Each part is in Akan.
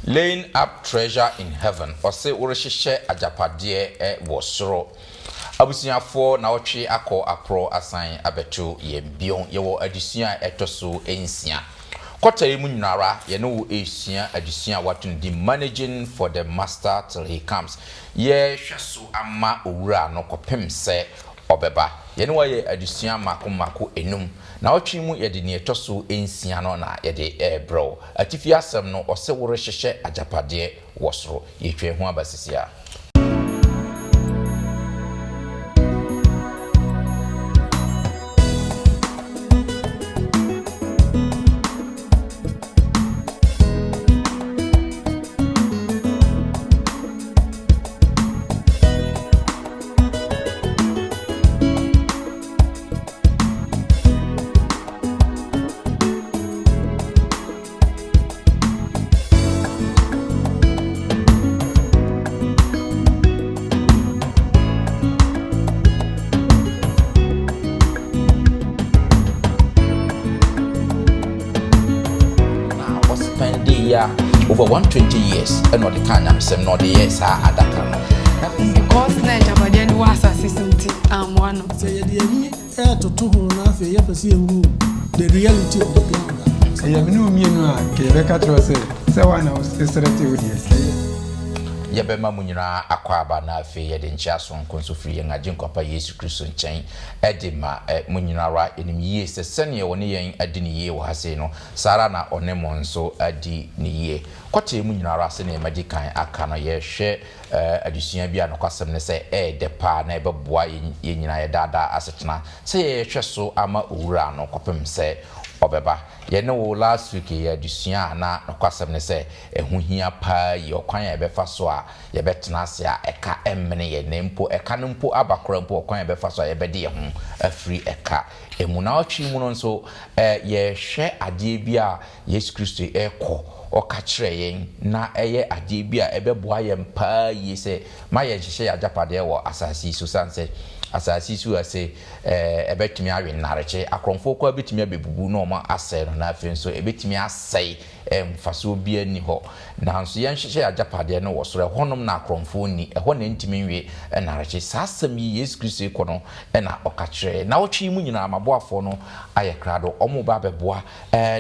Laying up treasure in heaven, ɔse worehyehyɛ agyapadeɛ wɔ soro. Abusuafoɔ, nawɔtwe akɔ aporɔ asan abɛto yɛn bio. Yɛwɔ adesua a ɛtɔ so nsia. Kɔta yi mu nyinara, yɛne wo resua adesua a wɔato no din Managing for the Master Till He Comes, Yɛrehwɛ so ama Owura no kɔpem sɛ Ɔbɛba. Yɛne wo ayɛ adesua mmaako mmaako enum. Nawɔtwe yi mu yɛde nea ɛtɔ so nsia no na yɛde rebrɛ wo. Atifi asɛm no, ɔse worehyehyɛ agyapadeɛ wɔ soro. Yɛtwa ɛho aba sisi a. Na ɔspɛndee a over 120 years ɛna ɔde kaa nyamesɛm na ɔde yɛɛ saa adaka no. Because na agyapadeɛ no wɔ asase so nti, ammoa no. Sɛ yɛde yɛn ani retoto ho na afei yɛpɛ sɛ yɛhu the reality of the ground a. Ɛyɛ me ne wo mmienu a, nka yɛbɛka kyerɛ wo sɛ, sɛ woa na wo srɛ te wo deɛ, ɛyɛ. Yɛbɛma mo nyinaa akwaaba na afei yɛde nkyea sononko nso firi yɛn Agyenkwa pa Yesu Kristo nkyɛn de ma mo nyina ara. Yɛnim yie sɛ sɛdeɛ ɔne yɛn adi no yie wɔ ha sei no, saa ara na ɔne mo nso adi no yie. Kɔtɛɛ mu nyina ara, sɛdeɛ madi kan aka no, yɛrehwɛ adesua bi a nokwasɛm ne sɛ ɛyɛ dɛ paa na ɛbɛboa yɛn nyinaa yɛn daa daa asetena sɛ yɛhwɛ so ama Owura no kɔpem sɛ ɔbɛba. Yɛne wo last week yɛyɛ adesua a na nokwasɛm ne sɛ ɛho hia paa yie, ɔkwan a yɛbɛfa so a yɛbɛtena ase a ɛka ɛmmene yɛn na mpo ɛka no mpo aba koraa mpo ɔkwan a yɛbɛfa so a yɛbɛde yɛn ho afiri ɛka mu. Naawɔtwe yi mu no nso yɛhwɛ adeɛ bi a Yesu Kristo rekɔ, ɔka kyerɛɛ yɛn, na ɛyɛ adeɛ bi a ɛbɛboa yɛn paa yie sɛ ma yɛnhyehyɛ yɛn agyapadeɛ wɔ asase yi so, sane sɛ asase yi so ha sei, ɛbɛtumi awe nnarekye, akorɔmfoɔ koraa bɛtumi abɛbubu na wɔn asɛe no, na afei nso ɛbɛtumi asɛe, mfasoɔ biara nni hɔ. Nanso yɛnhyehyɛ yɛn agyapadeɛ no wɔ soro, ɛhɔnom na akorɔmfoɔ nni, ɛhɔ na ɛntumi nwe nnarekye. Saa asɛm yi Yesu Kristo rekɔ no na ɔka kyerɛɛ yɛn. Nnawɔtwe yi mu nyinaa, m'aboafoɔ no ayɛ krado, wɔreba abɛboa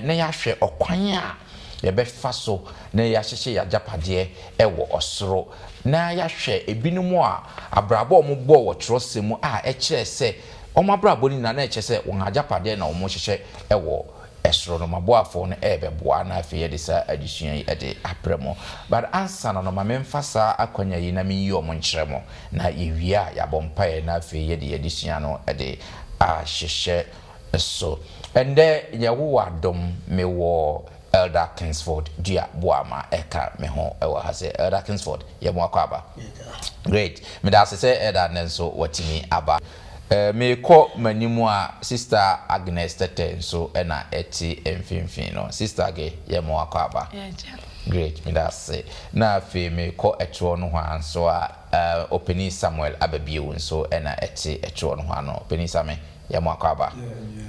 na yɛahwɛ ɔkwan a yɛbɛfa so na yɛahyehyɛ yɛn agyapadeɛ wɔ ɔsoro, na yɛahwɛ ebinom a abrabɔ a wɔbɔɔ wɔ twerɛsɛm mu a ɛkyerɛ sɛ wɔn abrabɔ no nyinaa na ɛkyerɛ sɛ wɔn agyapadeɛ na wɔhyehyɛ wɔ soro no. M'aboafoɔ no rebɛboa na afei yɛde saa adesua yi de abrɛ mo. But ansa na no, ma memfa saa akwanya yi na menyi wɔn nkyerɛ mo, na yɛwie a yɛabɔ mpaeɛ na afei yɛde yɛn adesua no de ahyehyɛ So ɛndɛ Yehowa adom me wɔ Elder Kingsford Dua Boama ɛka me ho wɔ ha sɛ Elder Kingsford yɛ mo akwaaba. Great meda ase sɛ Elder nnɛ nso watumi aba. Me kɔ m'anim a Sister Agnes Tɛtɛ nso na ɛte mfimfini no. Sister Age yɛ mo akwaaba. Great meda ase. Na afei me kɔ ɛtoɔ nohoa nso a Ɔpanin Samuel Ababio nso na ɛte ɛtoɔ nohoa no. Ɔpanin Same Yɛ mo akwaaba.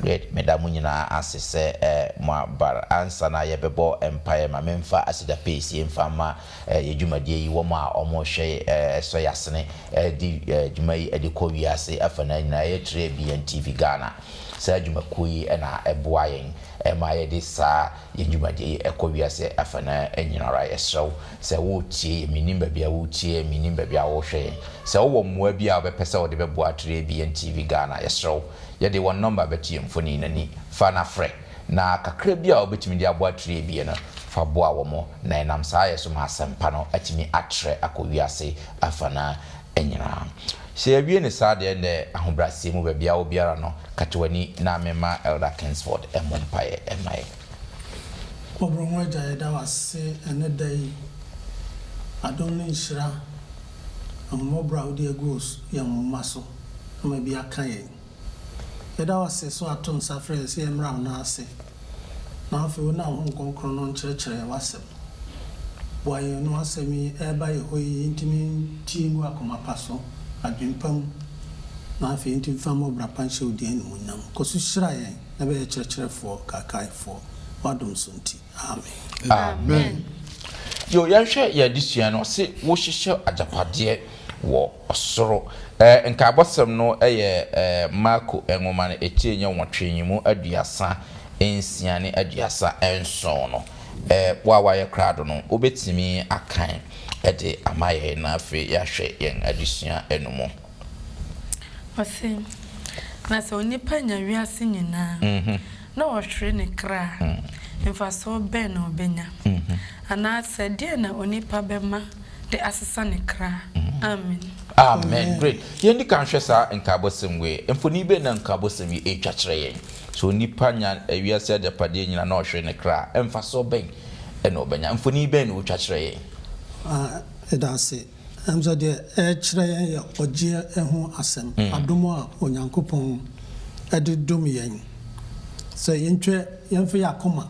Great, meda mo nyinaa ase sɛ mo aba. Ansa na yɛbɛbɔ mpaeɛ, ma memfa aseda pɛsie mfa mma yɛn dwumadie yi, wɔn a wɔhwɛ sɔ yɛn asene de dwuma yi de kɔ wiase afanaa nyinaa, ɛyɛ Tire BNTV Ghana. Saa dwumakuo yi na ɛboa yɛn ma yɛde saa yɛn dwumadie yi kɔ wiase afanaa nyinara. Yɛsrɛ wo sɛ woretie yɛn, mennim baabi a woretie yɛn, mennim baabi a worehwɛ yɛn. Sɛ wowɔ mmoa bi a wobɛpɛ sɛ wode bɛboa Tire BNTV Ghana, yɛsrɛ wo, yɛde wɔn nɔmba bɛto yɛn mfoni no ani. Fa na frɛ, na kakra bi a wobɛtumi de aboa Tire BN no, fa boa wɔn, na ɛnam saa yɛ so ma asɛmpa no atumi atrɛ akɔ wiase afanaa nyinaa. Sɛ yɛawie no saa deɛ, ɛnnɛ ahobrɛaseɛ mu baabi a wɔ biara no, kata w'ani na memma Elder Kingsford mmɔ mpaeɛ mma yɛn. Mmɔborɔhunu Agya, yɛda wo ase ɛnnɛ da yi, adom ne nhyira, ahummɔborɔ a wode agu yɛn moma so ama bi aka yɛn. Yɛda wo ase sɛ woato nsa afrɛ yɛn sɛ yɛmmra wo nan ase, na afei wonam Honhom Kronkron no nkyerɛkyerɛ yɛn w'asɛm. Boa yɛn na w'asɛm yi ɛreba yɛn hɔ yi yɛntumi ntie ngu akoma pa so, adwene pa mu, na afei yɛntumi mfa mmɔ bra pa nhyɛ wo din animuonyam. Kɔ so hyira yɛn na bɛyɛ kyerɛkyerɛfoɔ, kaakaefoɔ, w'adom so nti. Amen. Amen. Yo, yɛnhwɛ yɛn adesua no, ɔse wohyehyɛ agyapadeɛ wɔ ɔsoro. Eh, nkaebɔsɛm no yɛ eh, Marko nwoma no etire nyɛ nwɔtwe nyimu 36 ne 37 no. Eh, wo a woayɛ krado no, wobɛtumi akan de ama yɛn na afei yɛahwɛ yɛn adesua no mu. Ɔse, Na sɛ onipa nya wiase nyinaa na ɔhwere ne kra a, mfasoɔ bɛn na ɔbɛnya? Anaasɛ deɛn na onipa bɛma de asesa ne kra? Amen. Amen. Great. Yɛn di kan hwɛ saa nkaabɔsɛm wei. Mfoni bɛn na nkaabɔsɛm yi retwa kyerɛ yɛn? Sɛ onipa nya wiase agyapadeɛ nyinaa na ɔhwere ne kra a, mfasoɔ bɛn na ɔbɛnya? Mfoni bɛn na ɔretwa kyerɛ yɛn? Ah, yɛda ase. Ɛm sɛ deɛ ɛrekyerɛ yɛn yɛ ɔgyeɛ ho asɛm, adom a Onyankopɔn de dom yɛn sɛ yɛntwa, yɛmfa yɛn akoma,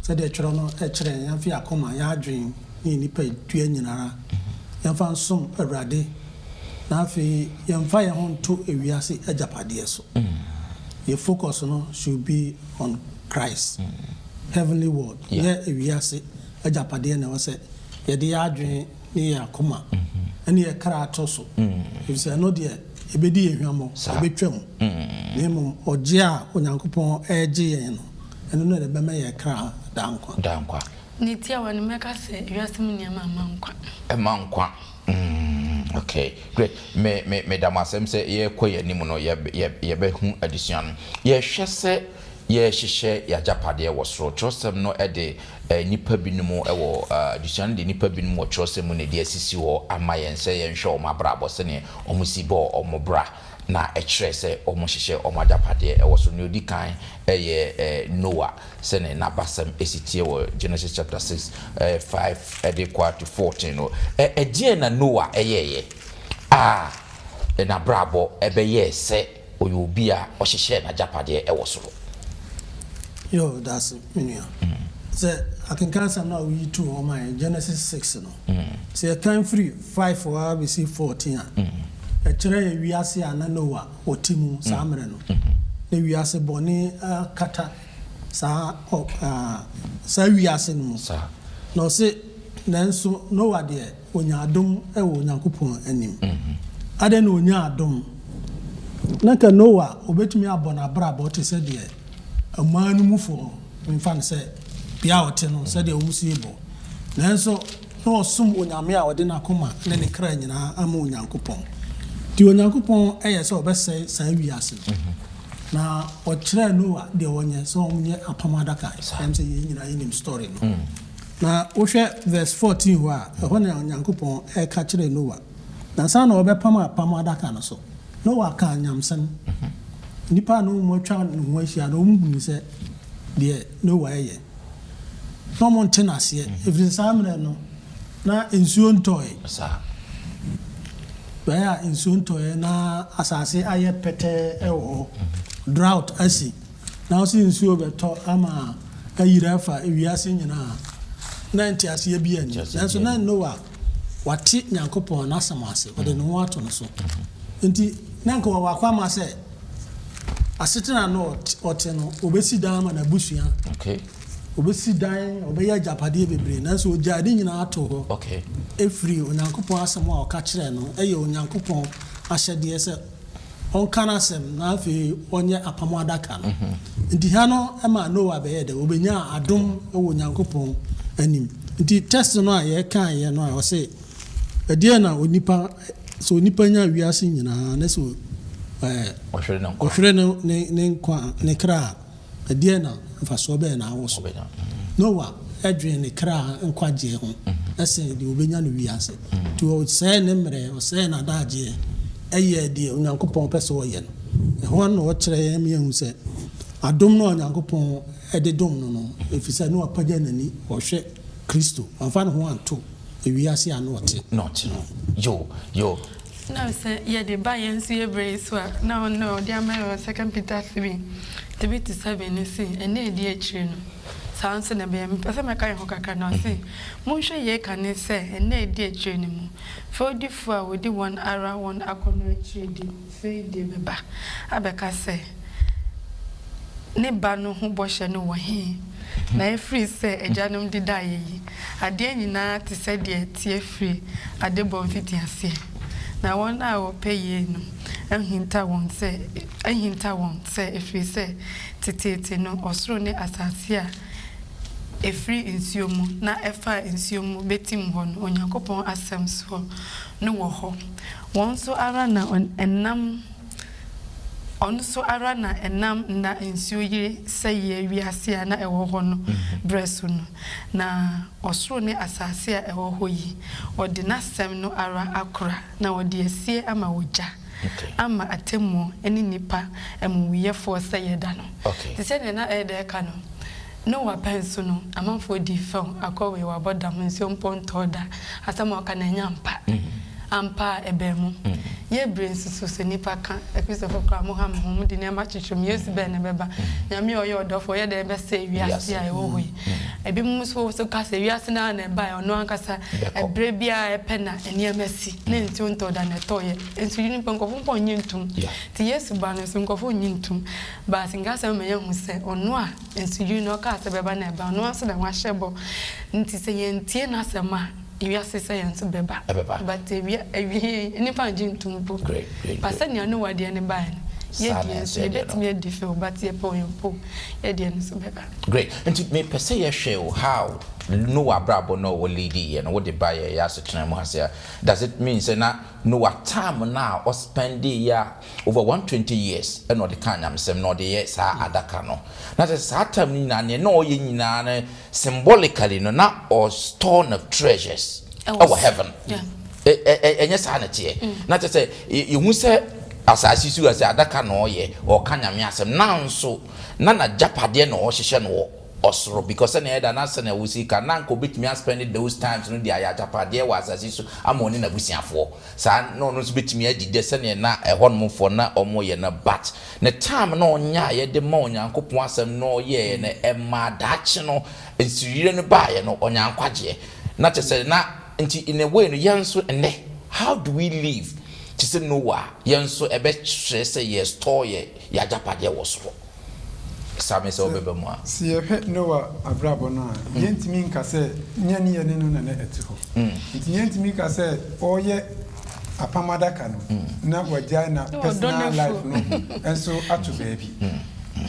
sɛdeɛ twerɛ no kyerɛ yɛn, yɛmfa yɛn akoma, yɛn adwene ne yɛn nipadua nyinara, yɛmfa nsom Awurade, na afei yɛmfa yɛn ho nto ewiase agyapadeɛ so. Yɛ focus no should be on Christ, heavenly world, nyɛ ewiase agyapadeɛ na ɛwɔ sɛ yɛde yɛn adwene ne yɛn akoma ne yɛn kra to so, efisɛ ɛno deɛ, ebedi yɛn hwammɔ, ebetwam. Na mmom ɔgye a Onyankopɔn regye yɛn no, ɛno na ɛbɛma yɛn kra daa nkwa. Daa nkwa. Ne tiawa no, mɛka sɛ wiase mu nneɛma mma nkwa. Ɛmma nkwa. Mm, okay, great. Me, me, meda mo asɛm sɛ yɛrekɔ yɛn anim no, yɛ, yɛ, yɛbɛhu adesua no. Yɛhwɛ sɛ Yɛrehyehyɛ yɛn agyapadeɛ wɔ soro. Twerɛsɛm no de nnipa binom wɔ, adesua no de nnipa binom wɔ twerɛsɛm mu na ɛde asisi hɔ ama yɛn sɛ yɛnhwɛ wɔn abrabɔ sɛdeɛ wɔsi bɔɔ wɔn bra na ɛkyerɛ sɛ wɔhyehyɛ wɔn agyapadeɛ wɔ soro. Nea ɔdi kan yɛ Noa sɛdeɛ n'abasɛm si teɛ wɔ Genesis chapter 6, 5 de kɔ to 14 no. Ɛdeɛn na Noa yɛeɛ a n'abrabɔ bɛyɛɛ sɛ Ɔyɛ obi a ɔhyehyɛɛ n'agyapadeɛ wɔ soro. Yoo, dase, me nua. Sɛ akenkan asɛm no a woyi too hɔ ma yɛn, Genesis 6 no, sɛ yɛkan firi 5 hɔ ara bɛsi 14 a, ɛkyerɛ yɛn wiase a na Noa ɔte mu saa mmerɛ no. Na wiase bɔne akata saa ɔ, saa wiase no mu. Na ɔse, nanso Noa deɛ, Ɔnyaa adom wɔ Onyankopɔn anim. Adɛn na ɔnyaa adom? Na anka Noa ɔbɛtumi abɔ n'abrabɔ te sɛ deɛ ɔman no mufoɔ, memfa no sɛ bea a ɔte no, sɛdeɛ wɔsi bɔ. Nanso na ɔsom Onyame a ɔde n'akoma ne ne kra nyinaa ama Onyankopɔn. Nti Onyankopɔn yɛ sɛ ɔbɛsɛe saa wiase no. Na ɔkyerɛɛ Noa deɛ ɔnyɛ, sɛ ɔnyɛ apam adaka. Ɛyɛ sɛ yɛn nyinaa yɛnim story no. Na wohwɛ verse 14 hɔ a, ɛhɔ na Onyankopɔn reka kyerɛɛ Noa. Na ansa na ɔrebɛpam apam adaka no so, Noa kaa nyamsɛm. Nnipa a na wɔatwa ne ho ahyia no, wɔhunuu sɛ deɛ Noa reyɛ. Na wɔnte no aseɛ, ɛfiri sɛ saa mmerɛ no, na nsuo ntɔe. Beaeɛ a nsuo ntɔeɛ na asase ayɛ pɛtɛɛ wɔ hɔ, drought asi. Na ɔse nsuo bɛtɔ ama ayiri afa wiase nyinaa. Na nteaseɛ biaa nnim. Nanso na Noa wate Nyankopɔn n'asɛm ase, ɔde ne ho ato no so. Nti na nka ɔwɔ akwamma sɛ asetena na ɔte no, ɔbɛsi dan ama n'abusua. Ɔbɛsi dan, ɔbɛyɛ agyapadeɛ bebree. Nanso ɔgyaa ne nyinaa too hɔ. Ɛfiri Onyankopɔn asɛm a ɔka kyerɛɛ no, ɛyɛ Onyankopɔn ahyɛdeɛ sɛ ɔnka n'asɛm na afei ɔnyɛ apam adaka no. Nti ha no ɛmaa Noa bɛyɛɛ dɛ? Ɔbɛnyaa adom wɔ Onyankopɔn anim. Nti text no a yɛkaeɛ no a ɔse, ɛdeɛn na onipa, sɛ onipa nya wiase nyinaa na sɛ ɔhwere ne nkwa, ne kra a, Ɛdeɛn na mfasoɔ bɛn na awɔ so? Noa dwenee ne kra nkwagyeɛ ho sene deɛ ɔbɛnya no wiase. Nti ɔsɛee ne mmerɛ, ɔsɛee n'adagyeɛ yɛɛ deɛ Onyankopɔn pɛ sɛ ɔyɛ no. Ɛhɔ na ɔkyerɛ yɛn ma yɛhu sɛ adom no a Onyankopɔn de dom no no, ɛfiri sɛ na wapagya n'ani ɔhwɛ Kristo, wamfa ne ho anto ewiase a na ɔte no. Yo, yo. Na sɛ yɛde ba yɛn nso yɛ berɛ yi so a, na ɔno a ɔde ama yɛn wɔ Second Peter 3, 3 to 7 no se, Nna a ɛdi akyire no, saa ara nso na ɛbɛyɛ. Mepɛ sɛ mɛka yɛn ho kakra na ɔse, Monhwɛ yei kane sɛ nna a ɛdi akyire no mu, fɛwdifoɔ a wɔdi wɔn ara wɔn akɔnnɔ akyiri de fɛdie bɛba abɛka sɛ, Ne ba no ho bɔhyɛ no wɔ he? Na ɛfiri sɛ agyanom dedaeɛ yi, adeɛ nyinaa te sɛ deɛ ɛteɛ firi adebɔ mfitiaseɛ. Na wɔn a wɔpɛ yei no ahinta wɔn sɛ ahinta wɔn sɛ ɛfiri sɛ teteete no ɔsoro ne asase a ɛfiri nsuo mu na ɛfaa nsuo mu bɛtim hɔ no Onyankopɔn asɛm soɔ no wɔ hɔ. Wɔn so ara na ɛnam Ɔno so ara na ɛnam na nsuo yiri sɛeɛ wiase a na ɛwɔ hɔ no berɛ so no, na ɔsoro ne asase a ɛwɔ hɔ yi, ɔde n'asɛm no ara akora na ɔde asie ama ogya, ama atemmuo ne nnipa amumuyɛfoɔ sɛeɛ da no. Te sɛ deɛ na ɛreda ɛka no, Noa pɛn so no, amanfoɔ dii fɛw, akɔ wei, wabɔ dam, nsuo mpo ntɔɔ da, asɛm a ɔka no ɛnyɛ ampa. Ampa a, ɛbaa mu. Yɛ bere nso so, sɛ nnipa ka, Akristofo koraa, moha mo ho, mode nneɛma kyekyere mo, Yesu bɛn na ɛbɛba? Nyame a ɔyɛ ɔdɔfo, ɔyɛ dɛn bɛsɛe wiase a ɛwɔ hɔ yi? Ebinom nso ka sɛ wiase no ara na ɛbae, ɔno ankasa, ɛberɛ biara a ɛpɛ na nneɛma si, na nsuo ntɔɔ da na ɛtɔeɛ. Nso nnipa, nkurɔfo mpo nnye ntom. Nti Yesu ba no nso, nkurɔfo nnye ntom. But nkrasɛm ma yɛhu sɛ ɔno a nsuyiri no ɔkaa sɛ ɛbɛba na ɛba, ɔno ara nso na wahyɛ bɔ. Nti sɛ yɛntie n'asɛm a, wiase sɛ yɛn nso bɛba. Ɛbɛba. But awia awiei nnipa ngye ntom mpo. Great, great, But great. sɛnea Noah deɛ no baeɛ no, yɛ Saa na deɛ yɛn nso nso yɛ deɛ no. yɛbɛtumi adi fɛw but yɛpɛ o yɛmpɛ o, yɛ deɛ no nso bɛba. Great. Nti mepɛ sɛ yɛhwɛ o how Noah abrabɔ no a ɔwɔ leadi yɛ no wode ba yɛ yɛ asetena mu ha sɛ a, does it mean sɛ na Noah time no a ɔspɛndee yɛ a over 120 years ɛna ɔde kaa nyamesɛm na ɔde yɛ saa adaka no na kyerɛ sɛ saa time no nyinaa neɛ na ɔyɛ nyinaa no symbolically no na ɔstore no treasures ɛwɔ heaven. Ɛnyɛ saa na ɛteɛ. Na kyerɛ sɛ yɛhu sɛ asase so sɛ adaka na ɔyɛ ɔka nyame asɛm nanso na n'agyapadeɛ na ɔhyehyɛ no wɔ ɔsoro because sɛnea ɛda na sɛnea wosi ka na anka obetumi aspend those times no de ayɛ agyapadeɛ wɔ asase so ama ɔne n'abusuafoɔ. Saa na ɔno nso bɛtumi adi dɛ sɛdeɛ na ɛhɔnomfoɔ na wɔyɛ no but ne time na ɔnyaeɛ de ma Onyankopɔn asɛm na ɔyɛeɛ no ɛmaa daakye no nsuyire no baeɛ no ɔnyaa nkwagyeɛ na kyerɛ sɛ na nti in a way no yɛn nso nnɛ how do we live te sɛ Noah yɛn nso ɛbɛkyerɛ sɛ yɛ store yɛ yɛ agyapadeɛ wɔ soro. Same sɛ wobɛba mu a. Sɛ yɛhwɛ Noa abrabɔ no a, yɛntumi nka sɛ nyɛ ne yɛne no na na ɛte hɔ. Nti yɛntumi nka sɛ ɔreyɛ apam adaka no na wagyae na personal life no nso ato baabi.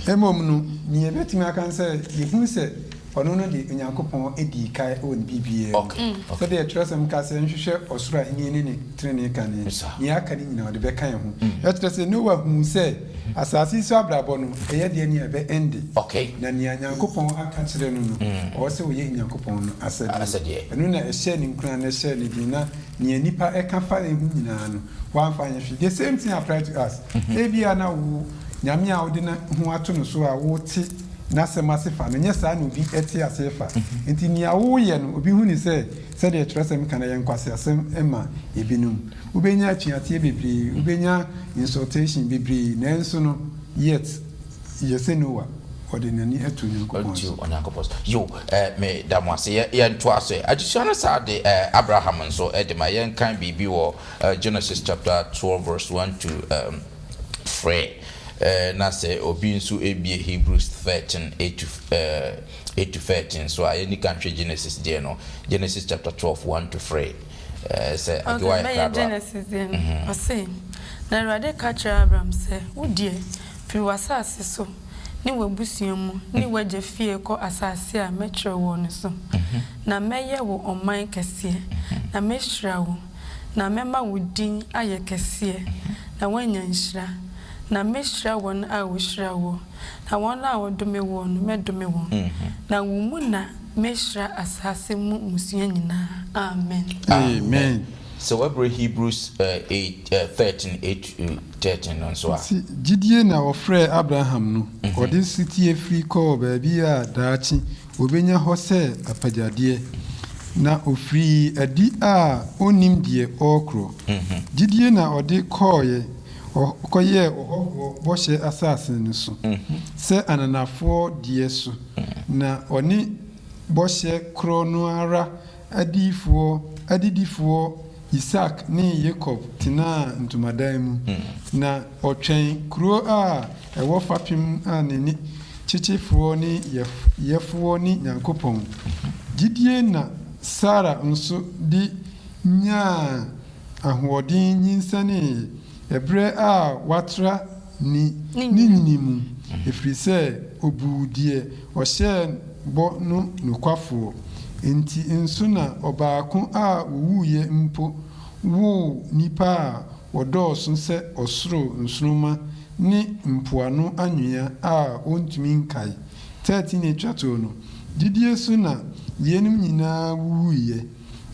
Mmom no, nea yɛbɛtumi aka ne sɛ yɛhunu sɛ ɔno no de Onyankopɔn dii kan wɔ ne biribiara mu. Sɛdeɛ twerɛsɛm ka sɛ, Nhwehwɛ ɔsoro ahennie ne ne tenenee kane, nea aka no nyinaa ɔde bɛka yɛn ho. Ɛkyerɛ sɛ Noa huu sɛ asase yi so abrabɔ no, ɛyɛ deɛ nea ɛbɛ ende, na nea Nyankopɔn aka kyerɛ no no, ɔwɔ sɛ ɔyɛ Nyankopɔn no asɛdeɛ. Ɛno na ɛhyɛɛ no nkuran na ɛhyɛɛ no den, na nea nnipa ka fa yɛn ho nyinaa no, wamfa anyɛ hwee. The same thing apply to us. Ebia na wo Nyame a wode no ho ato no so a wote n'asɛm ase fa no, nyɛ saa na obi te aseɛ fa. Enti nea woreyɛ no, obi hu no sɛ, sɛdeɛ twerɛsɛm ka no, ɛyɛ nkwaseasɛm ma ebinom. Wobɛnya atuateɛ bebree, wobɛnya insultation bebree, nanso no, yet, yɛ sɛ Noah, ɔde n'ani ato Onyankopɔn so. Onyankopɔn so. Yo, eh, me da mo ase. Yɛ, yɛntoa so ɛ. Adesua no saa de eh, Abraham nso de ma. Yɛnkan biribi wɔ eh, Genesis chapter 12 verse 1 to um, 3. Eh, na sɛ obi nso ebie Hebrews 13 8 to eh, 8 to 13 so a, yɛnni kan hwɛ Genesis deɛ no. Genesis chapter 12 1 to 3. Eh, sɛ Okay, Adewa yɛ mɛyɛ krado a. Genesis deɛ no. Ɔse, Na Awurade ka kyerɛɛ Abram sɛ, Wo deɛ, firi w'asase so ne w'abusua mu ne w'agya fie kɔ asase a mɛkyerɛ woɔ no so. Na mɛyɛ wo ɔman kɛseɛ, na mɛhyira wo, na mɛma wo din ayɛ kɛseɛ, na woanya nhyira. Na mɛhyira wɔn a wɔhyira woɔ, na wɔn a wɔdome woɔ no, mɛdome wɔn. Na wo mu na mɛhyira asaase mu mmusua nyinaa. Amen. Amen. Sɛ woabrɛ Hebrews 8, 13, 8 to 13 no nso a. Enti gyidie na wɔfrɛɛ Abraham no, ɔde setie firi kɔɔ baabi a daakye ɔbɛnya hɔ sɛ apɛgyadeɛ, na ɔfirii adi a ɔnnim deɛ ɔrekorɔ. Gyidie na ɔde kɔeɛ, ɔkɔyɛɛ ɔhɔhoɔ bɔhyɛ asase no so, sɛ ananafoɔ deɛ so, na ɔne bɔhyɛ korɔ no ara adiyifoɔ, adidifoɔ Isak ne Yakob tenaa ntomadan mu, na ɔtwɛn kuro a ɛwɔ fapem a ne ne. Kyekyefoɔ ne Yɛfoɔ ne Nyankopɔn. Gyidie na Sara nso de nyaa ahoɔden nyinsɛneeɛ ɛberɛ a watra ne ne nyini mu, ɛfiri sɛ ɔbuu deɛ ɔhyɛɛ bɔ no nokwafoɔ. Enti nso na ɔbaako a ɔwuiɛ mpo woo nnipa a wɔdɔɔso sɛ ɔsoro nsoromma ne mpoano anwea a wɔntumi nkae. 13 ɛtwa toɔ no, gyidie so na yeinom nyinaa wuwuiɛ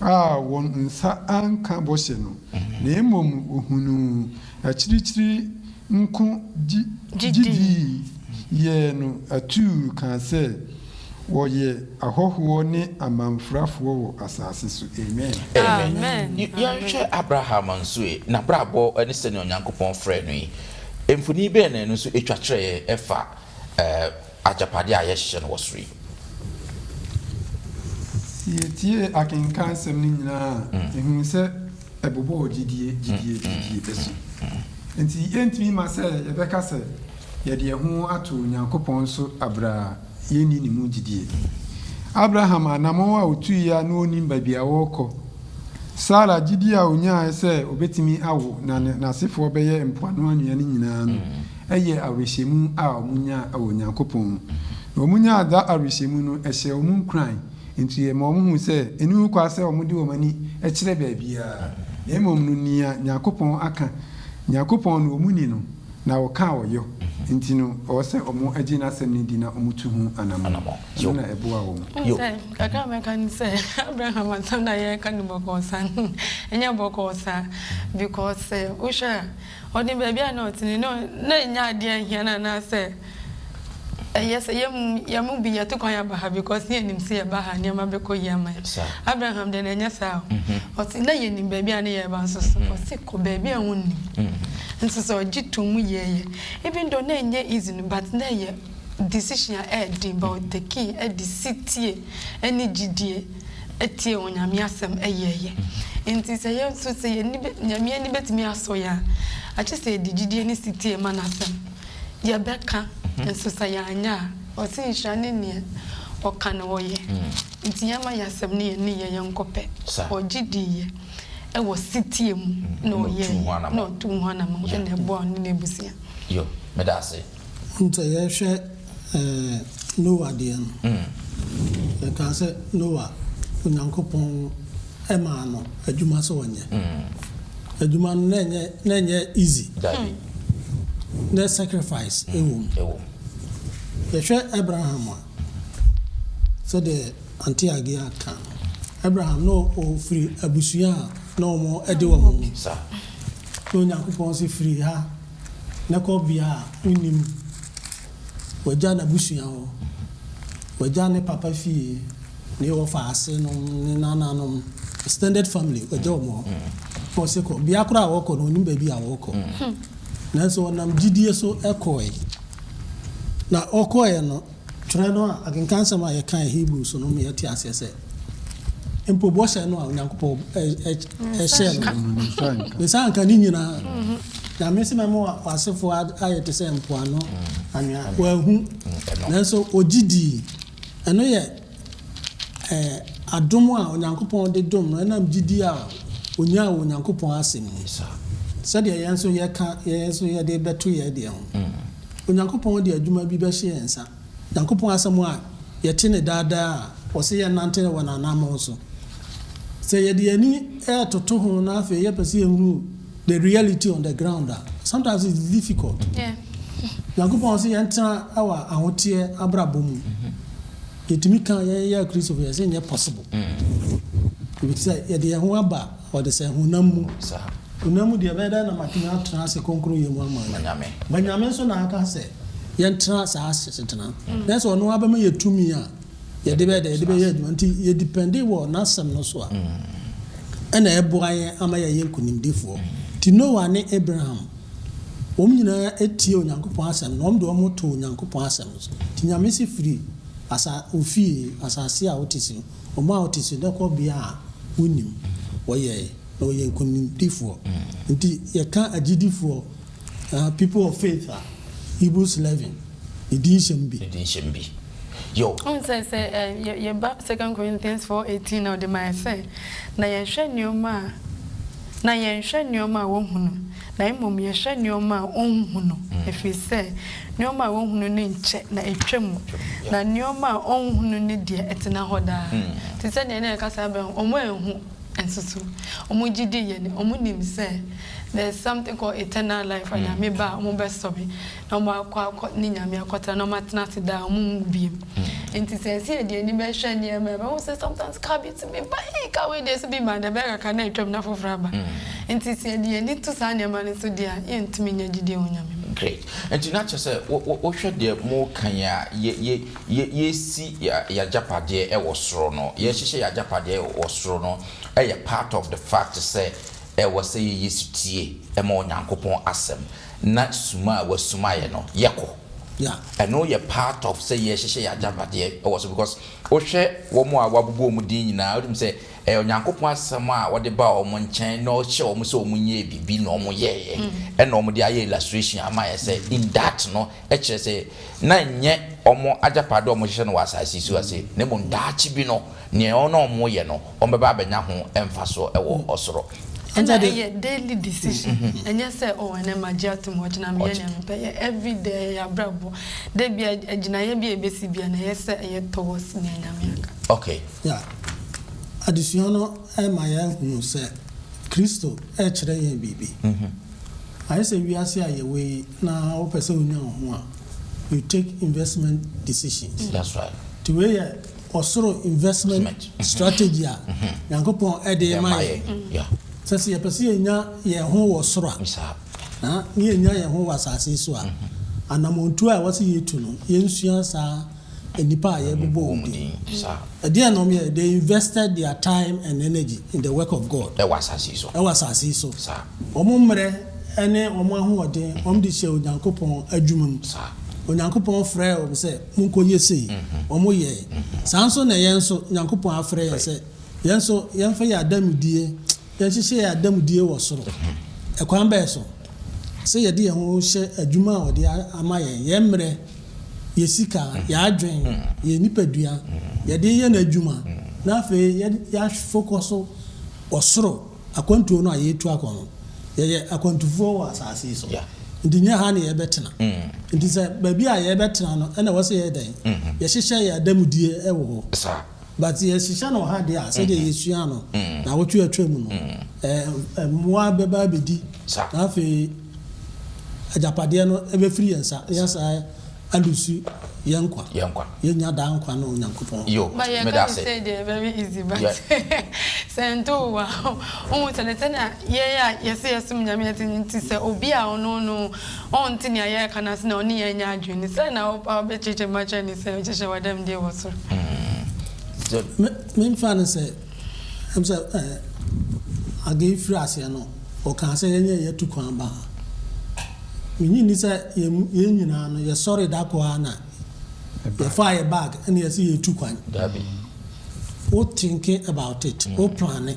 a wɔn nsa anka bɔhyɛ no, na mmom wɔhunuu akyirikyiri nko gye dii yɛɛ no atuu kaa sɛ, Wɔyɛ ahɔhoɔ ne amamfrafoɔ wɔ asase so. Amen. Amen. Yɛnhwɛ Abraham nso ɛ, n'abrabɔ ne sɛnea Onyankopɔn frɛɛ no yi. Mfoni bɛn na ɛno nso twa kyerɛ yɛn ɛfa agyapadeɛ a yɛhyehyɛ no wɔ soro yi? Sɛ yɛtie akenkan nsɛm no nyinaa a, yɛhunu sɛ ɛbobɔɔ gyidie, gyidie, gyidie so. Enti yɛntumi mma sɛ yɛbɛka sɛ yɛde yɛn ho ato Onyankopɔn so berɛ a yɛnni ne mu gyidie. Abraham anammɔn a ɔtuiɛ a na ɔnnim baabi a ɔrekɔ, Sara gyidie a ɔnyaaɛ sɛ ɔbɛtumi awo na n'asefoɔ bɛyɛ mpoano anwea no nyinaa no yɛ awerɛhyɛmu a wɔnyaa wɔ Onyankopɔn mu. Na wɔnyaa saa awerɛhyɛmu no, ɛhyɛɛ wɔn nkuran. Enti ɛma wɔhuu sɛ ɛnni ho kwan sɛ wɔde wɔn ani kyerɛ baabiara, na mmom no nea Nyankopɔn aka, Nyankopɔn no wɔn ni no, na ɔka a ɔyɔ, enti no ɛwɔ sɛ wɔgye n'asɛm no di na wɔtu ho anammɔn. Ɛno na ɛboaa wɔn. Wohu sɛ, kakra a mɛka ne sɛ, Abraham asɛm no a yɛreka no bɔkɔɔ saa no, ɛnyɛ bɔkɔɔ saa. Because sɛ wohwɛ a, ɔde baabi a na ɔte no, na ɛnyɛ adeɛ a ɛhia no anaasɛ Ɛyɛ sɛ yɛn mu yɛn mu bi yɛto kwan aba ha because ne yɛnim sɛ yɛba ha nneɛma bɛkɔ yie ama yɛn. Abraham deɛ na ɛnyɛ saa o. Ɔse na yɛnim baabi a ne yɛreba nso so ɔse kɔ baabi a wonnim. Nso sɛ ɔgye to mu yɛɛyɛ. Even though na ɛnyɛ easy no but na ɛyɛ decision a ɛyɛ den but ɔtakii ɛde setie ɛne gyidie ɛtiee Onyame asɛm ɛyɛɛyɛ. Nti sɛ yɛn nso sɛ yɛn ani bɛ Nyame ani bɛtumi asɔ yɛn a akyesɛ yɛde gyidie ne setie ma n'asɛm. Yɛbɛka, nso sɛ yɛanyɛ a, ɔse nhyira ne neɛ ɔka na ɔyɛ. Nti yɛmma yɛasɛm ne yɛn nneyɛɛ yɛ nkɔ pɛ. Ɔgye diiɛ wɔ setie mu na ɔyɛeɛ na ɔtuu ho anamɔn na ɛboaa ɔne n'abusua. Yo, meda ase. Wohu sɛ yɛhwɛ Noa deɛ no, yɛkaa sɛ Noa, Onyankopɔn maa no adwuma sɛ ɔnyɛ. Adwuma no na ɛnyɛ na ɛnyɛ easy. Dabi. Na sacrifice ɛwɔ mu. Ɛwɔ mu. Yɛhwɛ Abraham a, sɛdeɛ Auntie Agia ka no, Abraham na ɔfiri abusua a na wɔn de wɔn ho. Sa. Na Onyankopɔn se firi ha na kɔ bea a wonnim. Wagya n'abusua hɔ, wagya ne papa fie, ne wɔfa ase nom, ne nananom, extended family, wagya wɔn hɔ. Na ɔse kɔ. Bea koraa a wɔkɔ no, ɔnnim baabi a wɔkɔ. Nanso ɔnam gyidie so kɔɔe. Na ɔkɔeɛ no, twerɛ no a, akenkansɛm a yɛkae Hebrews no ma yɛte aseɛ sɛ, mpo bɔhyɛ no a Onyankopɔn hyɛɛ no no, ne nsa anka ne nyinaa. Nyame se mɛma w'asefoɔ ayɛ te sɛ mpoano anwea. Wanhu, nanso ɔgye dii. Ɛno yɛ adom a Onyankopɔn de dom no ɛnam gyidie a ɔnyaa wɔ Onyankopɔn asɛm mu. Sɛdeɛ yɛn nso yɛka, yɛn nso yɛde bɛto yɛn deɛ ho. Onyankopɔn de adwuma bi bɛhyɛ yɛn nsa. Nyankopɔn asɛm a yɛte no daa daa a ɔse yɛnnante wɔ n'anammɔn so. Sɛ yɛde yɛn ani retoto ho na afei yɛpɛ sɛ yɛhunu the reality on the ground a, sometimes it's difficult. Nyankopɔn se yɛntena wɔ ahoteɛ abrabɔ mu. Yɛtumi ka yɛn yɛ Akristofo yɛse nyɛ possible. Efisɛ yɛde yɛn ho aba ɔde sɛ honam mu. Honam mu deɛ ɛbɛyɛ dɛn na matumi atena ase kronkronyɛ mu ama Nyame? But Nyame nso na aka sɛ yɛntena saa asetena. Na sɛ ɔno ara bɛma yɛ tumi a yɛde bɛyɛ dɛn? Yɛde bɛyɛ adwuma. Nti yɛ depende wɔ n'asɛm no so a, ɛna ɛboa yɛn ama yɛayɛ nkunimdifoɔ. Nti Noah ne Abraham, wɔn nyinaa tie Onyankopɔn asɛm no, wɔn de wɔn ho too Onyankopɔn asɛm no so. Nti Nyame se firi asa, wo fie, asase a wote so, wɔn a wote so, na kɔ bea a wonnim. Wɔyɛe, na wɔyɛ nkunimdifoɔ. Nti yɛka agyidifoɔ, people of faith a, Hebrews 11. Ne din hyɛ mu bi. Ne din hyɛ mu bi. Yo. Wohu sɛ, sɛ ɛ, yɛ, yɛba Second Corinthians 4:18 a, ɔde ma yɛ sɛ, Na yɛhwɛ nneɛma a, na yɛnhwɛ nneɛma a wɔhunu, na mmom yɛhwɛ nneɛma a wɔnhunu, ɛfiri sɛ nneɛma a wɔhunu no nkyɛ na ɛtwa mu, na nneɛma a wɔnhunu no deɛ, ɛtena hɔ daa. Te sɛ deɛ na yɛka saa berɛ no, wɔanhu nso so, wɔgye diiɛ no, wɔnim sɛ there is something called eternal life a Nyame ba a wɔbɛsɔre na wɔakɔ akɔ ne Nyame akɔtena na wɔatena ase daa, wɔnwu biom. Nti sɛ yɛse yɛde yɛn ani bɛhwɛ nneɛma a, yɛbɛhu sɛ sometimes car bi tumi ba, ei car wei deɛ ɛso bi ma, na ɛbɛyɛ kakra na atwam na foforɔ aba. Nti sɛ yɛde yɛn ani to saa nneɛma no so deɛ a, yɛntumi nnya gyidie wɔ Nyame mu. Great. Nti na kyerɛ sɛ wo wo wohwɛ deɛ moreka yi a, yɛ yɛ yɛ yɛresi yɛ yɛagyapadeɛ wɔ soro no, yɛrehyehyɛ yɛagyapadeɛ wɔ soro no yɛ part of the fact sɛ ɛwɔ sɛ yɛyɛ sotie ma Onyankopɔn asɛm na suma a wasuma yɛ no yɛkɔ. Ɛno yɛ part of sɛ yɛhyehyɛ yɛn agyapadeɛ wɔ so because wohwɛ wɔn a wɔabobɔ wɔn din nyinaa wonim sɛ ɛyɛ Onyankopɔn asɛm a wɔde baa wɔn nkyɛn na ɔhyɛ wɔn sɛ wɔn nyɛ biribi na wɔn yɛɛyɛ ɛna wɔn de ayɛ illustration ama yɛ sɛ in that no ɛkyerɛ sɛ na nyɛ wɔn agyapadeɛ a wɔhyehyɛ no wɔ asase so ase na mmom daakye bi no Nea wɔn a wɔyɛ no, wɔbɛba abɛnya ho mfasoɔ wɔ ɔsoro. Ɛna ɛyɛ daily decision, ɛnyɛ sɛ oh ɛnɛ magye atom ɔkyena meyɛ nea mepɛ, ɛyɛ everyday, ɛyɛ yɛn abrabɔ, da biara agyinaeɛ bi a ɛbɛsi biara no ɛyɛ sɛ ɛyɛ towards nea Nyame aka. Okay. Yeah. Adesua no ma yɛhunu sɛ Kristo rekyerɛ yɛn biribi. Ayɛ sɛ wiase a yɛwɔ yi na wopɛ sɛ wonya wo ho a, you take investment decisions. That's right. Nti wei yɛ ɔsoro investment strategy a Nyankopɔn de rema yɛn. Sɛ sɛ yɛpɛ sɛ yɛnya yɛn ho wɔ soro a, na yɛnya yɛn ho wɔ asase yi so a, anammɔntuo a ɛwɔ sɛ yɛtu no, yɛnsua saa nnipa a yɛbobɔ wɔn din. Ɛdeɛn na wɔyɛɛ? They invested their time and energy in the work of God. Ɛwɔ asase yi so. Ɛwɔ asase yi so. Wɔn mmerɛ ne wɔn ahoɔden, wɔde hyɛɛ Onyankopɔn adwuma mu. Onyankopɔn frɛɛ wɔn sɛ, Monkɔyɛ sei. Wɔyɛe. Saa nso na yɛn nso, Nyankopɔn afrɛ yɛn sɛ, yɛn nso yɛmfa yɛn adanmudie, yɛnhyehyɛ yɛn adanmudie wɔ soro. Ɛkwan bɛn so? Sɛ yɛde yɛn ho hyɛ adwuma a ɔde ama yɛn, yɛn mmerɛ, yɛn sika, yɛn adwene, yɛn nipadua, yɛde yɛ n'adwuma, na afei yɛafokɔso wɔ soro. Akwantuo no a yɛretu akɔ no, yɛyɛ akwantufoɔ wɔ asase yi so. Nti nyɛ ha na yɛrebɛtena. Nti sɛ baabi a yɛrebɛtena no na ɛwɔ sɛ yɛyɛ dɛn? Yɛhyehyɛ yɛn adanmudie wɔ hɔ. But yɛhyehyɛ no wɔ ha deɛ a, sɛdeɛ yɛsua no nnawɔtwe a atwam no, mmoa bɛba abɛdi, na afei agyapadeɛ no bɛfiri yɛn nsa na yɛasan alusu yɛn nkwa. Yɛn nkwa. Yɛnya daa nkwa no Onyankopɔn hɔ. Yo, But yɛka meda no ase. sei deɛ very easy but Yeah. sɛ nto wo a wohu sɛ ne sɛnea yɛn a yɛse yɛsom Nyame yɛte no nti sɛ obi a ɔno no ɔnte nea yɛreka no ase na ɔne yɛn nyɛ adwene no sɛn na wobɛkyerɛkyerɛ mu akyerɛ no sɛ hyehyɛ w'adamdeɛ wɔ soro. Sɛ. Me memfa no sɛ ɛm sɛ ɛɛ Agei firi aseɛ no ɔkaa sɛ yɛnyɛ yɛatu kwan ba ha. Minnye nni sɛ yɛn mu yɛn nyinaa no yɛsɔree da koro ara na yɛfaa yɛn bag na yɛse yɛretu kwan. Dabi. Wo thinking about it, wo plane.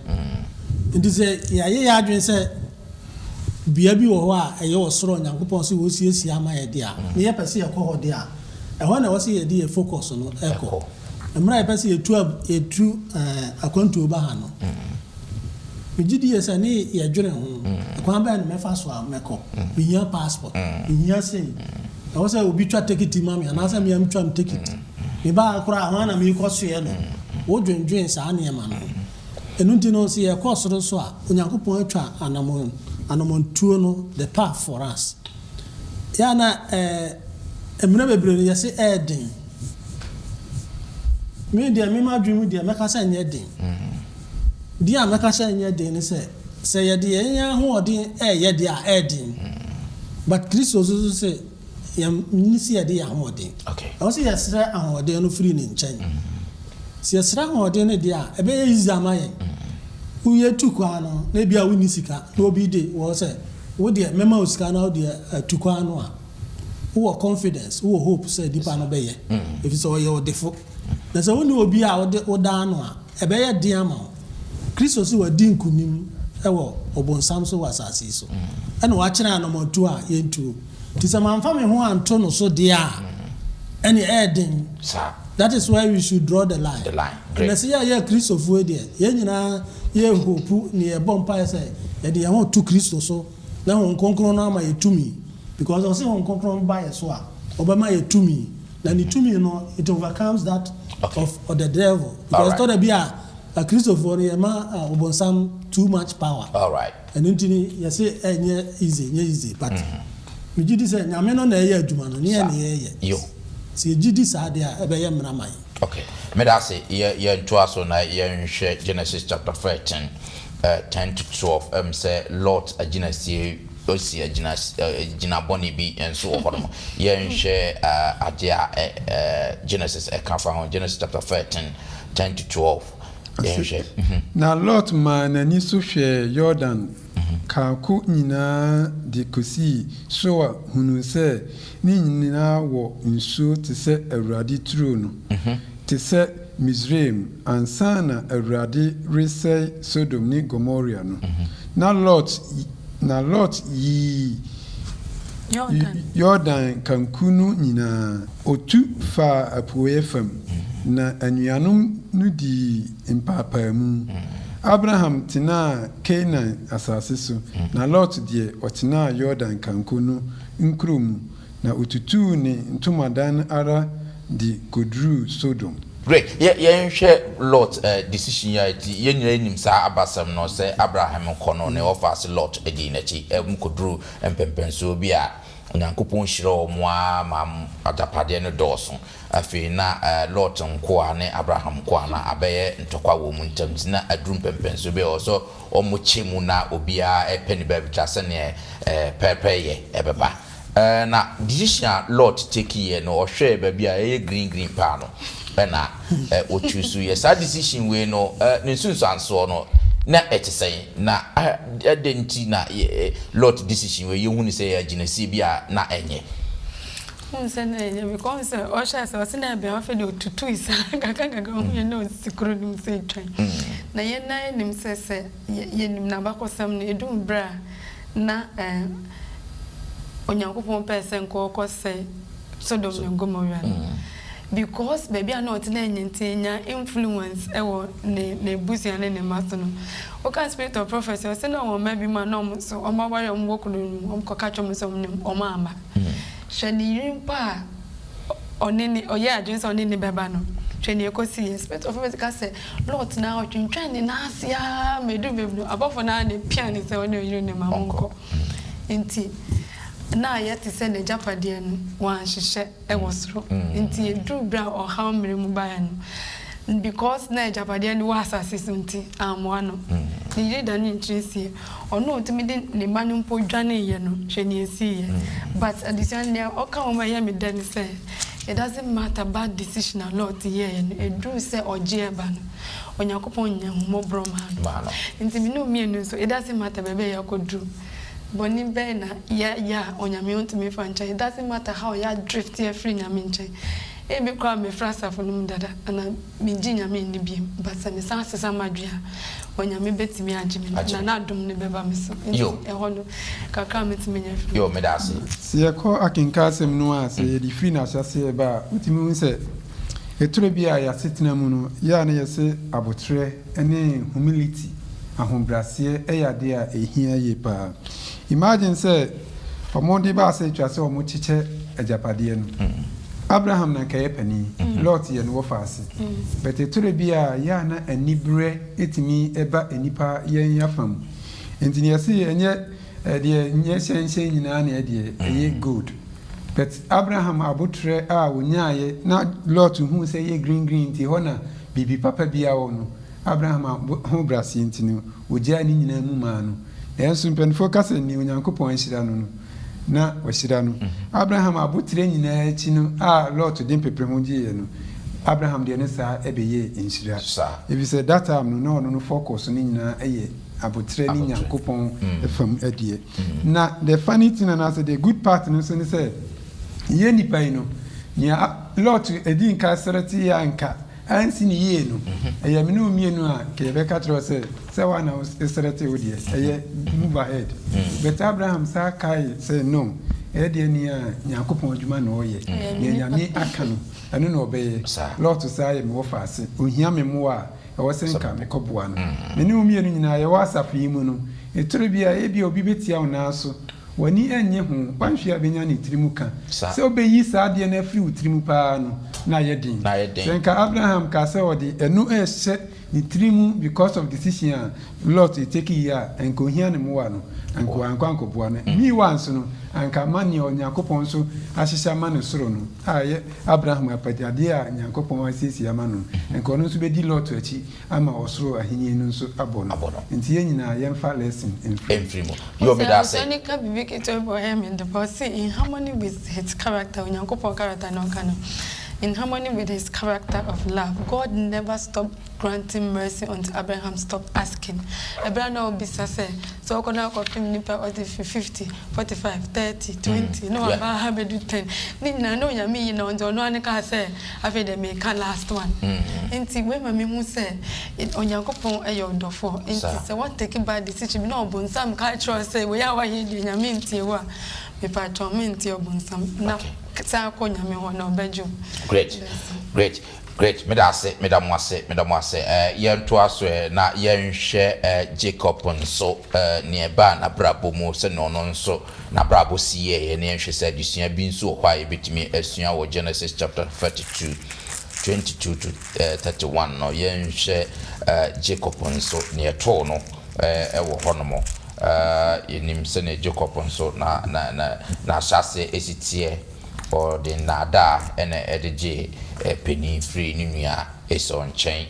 Nti sɛ yɛayɛ yɛn adwene sɛ bea bi wɔ hɔ a ɛyɛ ɔsoro a Onyankopɔn se ɔresiesie ama yɛn de a, na yɛpɛ sɛ yɛkɔ hɔ de a, ɛhɔ na ɛwɔ sɛ yɛde yɛn focus no kɔ. Mmerɛ a yɛpɛ sɛ yɛtu yɛtu akwantuo ba ha no, Megye die sɛ ne yɛdwene ho, ɛkwan bɛn na mɛfa so a mɛkɔ? Mehia passport, mehia sei. Ɛwɔ sɛ obi twa tekiti ma me anaasɛ me ara metwa me tekiti. Meba ha koraa a, hwan na merekɔsoɛ no? Wodwendwen saa nneɛma no ho. Ɛno nti no, sɛ yɛkɔ soro nso a, Onyankopɔn atwa anammɔn, anammɔntuo no, the path for us. Yɛ a na ɛɛ, mmerɛ bebree no yɛse ɛyɛ den. Me deɛ, me m'adwene mu deɛ, mɛka sɛ ɛnyɛ den. Deɛ a mɛka sɛ ɛnyɛ den ne sɛ, sɛ yɛde yɛn ahoɔden reyɛ deɛ a, ɛyɛ den. But Kristo nso so se yɛn nni sɛ yɛde yɛn ahoɔden. Ɛwɔ sɛ yɛsrɛ ahoɔden no firi ne nkyɛn. Sɛ yɛsrɛ ahoɔden no deɛ a, ɛbɛyɛ easy ama yɛn. Woyɛ tu kwan no, na ebia wonni sika, na obi de wɔ sɛ, wo deɛ mɛma wo sika na wo deɛ atu kwan no a, wowɔ confidence, wowɔ hope sɛ nipa no bɛyɛ, ɛfiri sɛ ɔyɛ ɔdefo. Na sɛ wonni obi a wode wo dan no a, ɛbɛyɛ den ama wo. Kristo se wadi nkonim wɔ ɔbonsam so wɔ asase yi so, ɛna wakyerɛ anamɔntuo a yɛntuo. Nti sɛ mamfa me ho anto no so deɛ a, Ɛne ɛyɛ den. Saa. That is where we should draw the line. The line. Great. Na sɛ yɛyɛ Kristofoɔ yi deɛ, yɛn nyinaa yɛ hope ne yɛbɔ mpaeɛ sɛ yɛde yɛn ho to Kristo so na Honhom Kronkron no ama yɛ tumi, because ɔse Honhom Kronkron ba yɛ so a, ɔbɛma yɛ tumi, na ne tumi no, it overcomes that of the devil, because tɔ da bi a Akristofoɔ no yɛma ɔbonsam too much power. Ɛno nti ni yɛse ɛnyɛ easy, ɛnyɛ easy, but megye di sɛ Nyame no na ɛyɛ adwuma no, ne yɛn na yɛyɛ. Sɛ yɛgye di saa deɛ a, ɛbɛyɛ mmara ma yɛn. Okay, meda ase. Yɛntoa so na yɛnhwɛ Genesis chapter 13, 10 to 12. Sɛ Lot agyinasie osi agyina gyina bɔne bi nso wɔ hɔ nom. Yɛnhwɛ adeɛ a Genesis ɛka fa ho. Genesis chapter 13, 10 to 12. Yɛnhwɛ. Na Lot maa n'ani so hwɛɛ Yordan kanko nyinaa de kosii Soar hunuu sɛ ne nyinaa wɔ nsuo te sɛ Awurade turo no, te sɛ Misraim ansa na Awurade resɛe Sodom ne Gomora no. Na Lot yii Yordan kanku no nyinaa. Otu faa apueeɛ fam, na anuanom no dii mpaapaamu. Abraham tenaa Kanaan asase so, na Lot deɛ, ɔtenaa Yordan kanko no nkuro mu, na otutuu ne ntomadan ara de koduruu Sodom. Great. Yɛnhwɛ Lot decision yi a ti yɛn nyinaa nim saa abasɛm no sɛ Abraham kɔ no ne ɔfa ase, Lot di n'akyi. Kɔduru mpɛmpɛnsoɔ bi a Onyankopɔn hyira wɔn a ma agyapadeɛ no dɔɔso. Afei na Lot nkoa ne Abraham nkoa na abɛyɛ ntɔkwa wɔ mu ntam, nti na aduru mpɛmpɛnsoɔ bi a ɛwɔ sɛ wɔn kyɛ mu na obiara ɛpɛ ne baabi tra sɛneɛ pɛɛpɛɛ yɛ ɛbɛba. Na decision a Lot take yɛ no, ɔhwɛ baabi a ɛyɛ green green paa no ɛna ɔtwi so yɛ saa decision wei no. Ne nsunsuansoɔ no na ɛte sɛn? Na ɛdɛ nti na Lot decision wei yɛhu ne sɛ yɛ agyinasie bi a na ɛnyɛ? Hun sɛ na ɛnyɛ, because sɛ ɔhyɛ sɛ ɔse na ɛbɛn, afei de otutu saa kakra kakra, ɔhu yɛ na ɔsi kuro no mu sɛ etwan. Na yɛn nan anim sɛ yɛnim n'abakɔsɛm no, edum berɛ a na Onyankopɔn pɛɛ sɛ nka ɔkɔ sɛ Sodom ne Gomorrah no, because baabi a na ɔte na ɛnyɛ nti nya influence ɛwɔ ne n'ebusua ne ne mma so no. Woka Spirit of Prophecy, ɔsɛ na wɔn mma bi mu a na ɔmo so ɔmo aware, ɔmo wɔ kuro no mu, ɔmo kɔka kyerɛ ɔmo sɛ ɔmo nim ɔmo ama. Hwɛ ne yere mpo a ɔne ne ɔyɛ adwene sɛ ɔne ne bɛba no, hwɛ ne ekosi yɛ. Spirit of Prophecy ka sɛ Lot na ɔtwentwɛn ne nan ase aa ma edu baabi no, abɔfo naa na epia ne sɛ ɔne ɔyere ne ma mo nkɔ. Nti na ayɛ te sɛ n'agyapadeɛ no wanhyehyɛ ɛwɔ soro. Nti eduru bere a ɔhaw mmere mu baeɛ no, because na agyapadeɛ no wɔ asase so nti ammoa no. Ne yere da ne nkyiri sie, ɔno a ɔtumi de ne mma no mpo dwaneeɛ no, hwɛ nea esiiɛ. But adesua nea ɔka wɔn a ɛyɛ me dɛ ne sɛ it doesn't matter bad decision a Lot yɛeɛ no, eduru sɛ ɔgye ɛba no, Onyankopɔn nya ahummɔborɔ maa no. Nti me ne mmienu nso, it doesn't matter baabi a yɛakɔduru, bɔne bɛn na yɛyɛ a Onyame ɔntumi fa nkyɛn. It doesn't matter how yɛ drift afiri Nyame nkyɛn. Ebi koraa mefra asafo no mu dada ana megye Nyame nni biem, but sɛ mesan sesa m'adwene a, Onyame bɛtumi agye me na n'adom no bɛba me so. Nti ɛhɔ no kakra a metumi nya firi. Yo, meda ase. Sɛ yɛkɔ akenka asɛm no a, sɛ yɛde firi n'ahyɛseɛ ba a, wotumi hu sɛ ɛtwerɛ bi a yɛasetena mu no yɛ a na yɛsɛ abotrɛ ne humility, ahobrɛaseɛ, ɛyɛ adeɛ a ɛhia yie paa. Imagine sɛ ɔmo baa sɛ atwa sɛ ɔmo kyekyɛ agyapadeɛ no, Abraham na nka yɛ panin, Lot yɛ no wɔfa ase, but ɛtwerɛ bi a yɛ a na aniberɛ ɛtumi ɛba nipa yɛn afa mu. Nti ne yɛse ɛnyɛ ɛdeɛ nyɛ hyɛnhyɛn nyinaa na ɛdeɛ ɛyɛ gold, but Abraham abotrɛ a onyaayɛ na Lot hu sɛ ɛyɛ green green nti hɔ na biribi papa biara wɔ no, Abraham ho braseɛ nti no ogyaa ne nyinaa mu maa no. Nanso mpanimfoɔ ka sɛ nea Onyankopɔn ahyira no no na wahyira no. Abraham abotrɛ nyinaa akyi no a Lot de mpepere ho gyeeɛ no, Abraham deɛ no saa ɛbɛyɛɛ nhyira, ɛfiri sɛ that time no na ɔno no focus no nyinaa ɛyɛ abotrɛ ne Nyankopɔn fam deɛ. Na the funny thing anaasɛ the good part no nso ne sɛ yɛ nipa yi no, nea Lot ɛdi nka srɛte yɛ anka ansi ne yie no, ɛyɛ me ne wo mmienu a ka yɛbɛka kyerɛ wo sɛ woa na wosrɛte wo deɛ ɛyɛ move ahead, but Abraham saa kae sɛ no. Ɛyɛ deɛ nea Nyankopɔn adwuma na ɔyɛ. Nea Nyame aka no, ɛno na ɔbɛyɛ. Lot saa yɛ me wɔfa ase. Ohia me mmoa a, ɛwɔ sɛ nka mekɔboa no. Me ne wo mmienu nyinaa, yɛwɔ asafo yi mu no, ɛtore bi a, ebia obi bɛtia wo nan so. W'ani rennye ho, woanhwɛ a bɛnya ne tiri mu ka. Sɛ wobɛyi saa adeɛ no afiri wo tiri mu paa no, na ayɛ den. Sɛ nka Abraham kaa sɛ ɔde ɛno rehyɛ ne tiri mu because of decision a Lot take yi a, anka ohia ne mmoa no, anka wankɔ ankɔboa no. Meanwhile nso no, anka ama nea Onyankopɔn nso ahyehyɛ ama no soro no, a ɛyɛ Abraham apɛgyadeɛ a Nyankopɔn asiesie ama no no, anka ɔno nso bɛdi Lot akyi ama ɔsoro ahennie no nso abɔ no. Nti yɛn nyinaa yɛmfa lesson mfiri mu. Mfiri mu. Yo, meda ase. Ɔsɛ ɔne ka biribi ketewa bi ɔyɛ me dɛ paa, ɔse in harmony with his character, Onyankopɔn character na ɔka no, in harmony with his character of love, God never stop granting mercy until Abraham stop asking. Ɛberɛ a na ɔbisa sɛ, sɛ ɔkɔ na akɔpem nipa ɔde fi 50, 45, 30, 20 na waba ha bɛdu 10, ne nyinaa na Onyame yi na ɔnti ɔno ara ne kaa sɛ afei deɛ meka last one. Nti wei ma mehu sɛ Onyankopɔn yɛ ɔdɔfoɔ. Nti sɛ wa take bad decision bi na ɔbonsam ka kyerɛ wo sɛ wei a wayɛ deɛ Nyame ntie wo a, mepakyɛw mentie ɔbonsam na san kɔ Nyame hɔ na ɔbɛgye wo. Great great great meda ase meda mo ase meda mo ase eh, yɛntoa so eh, na yɛnhwɛ eh, Jacob nso eh, nea ɛbaa n'abrabɔ mu sɛnea ɔno nso n'abrabɔ si yɛeɛ na yɛnhwɛ sɛ adesua bi nso wɔ hɔ a yɛbɛtumi asua wɔ Genesis chapter 32 22 to eh, 31 no yɛnhwɛ eh, Jacob nso nea ɛtoo no eh, wɔ hɔnom eh, yɛnim sɛnea Jacob nso na na na n'ahyɛaseɛ si teɛ. Ɔde nnaadaa na ɛde gyee panin firii ne nua Esau nkyɛn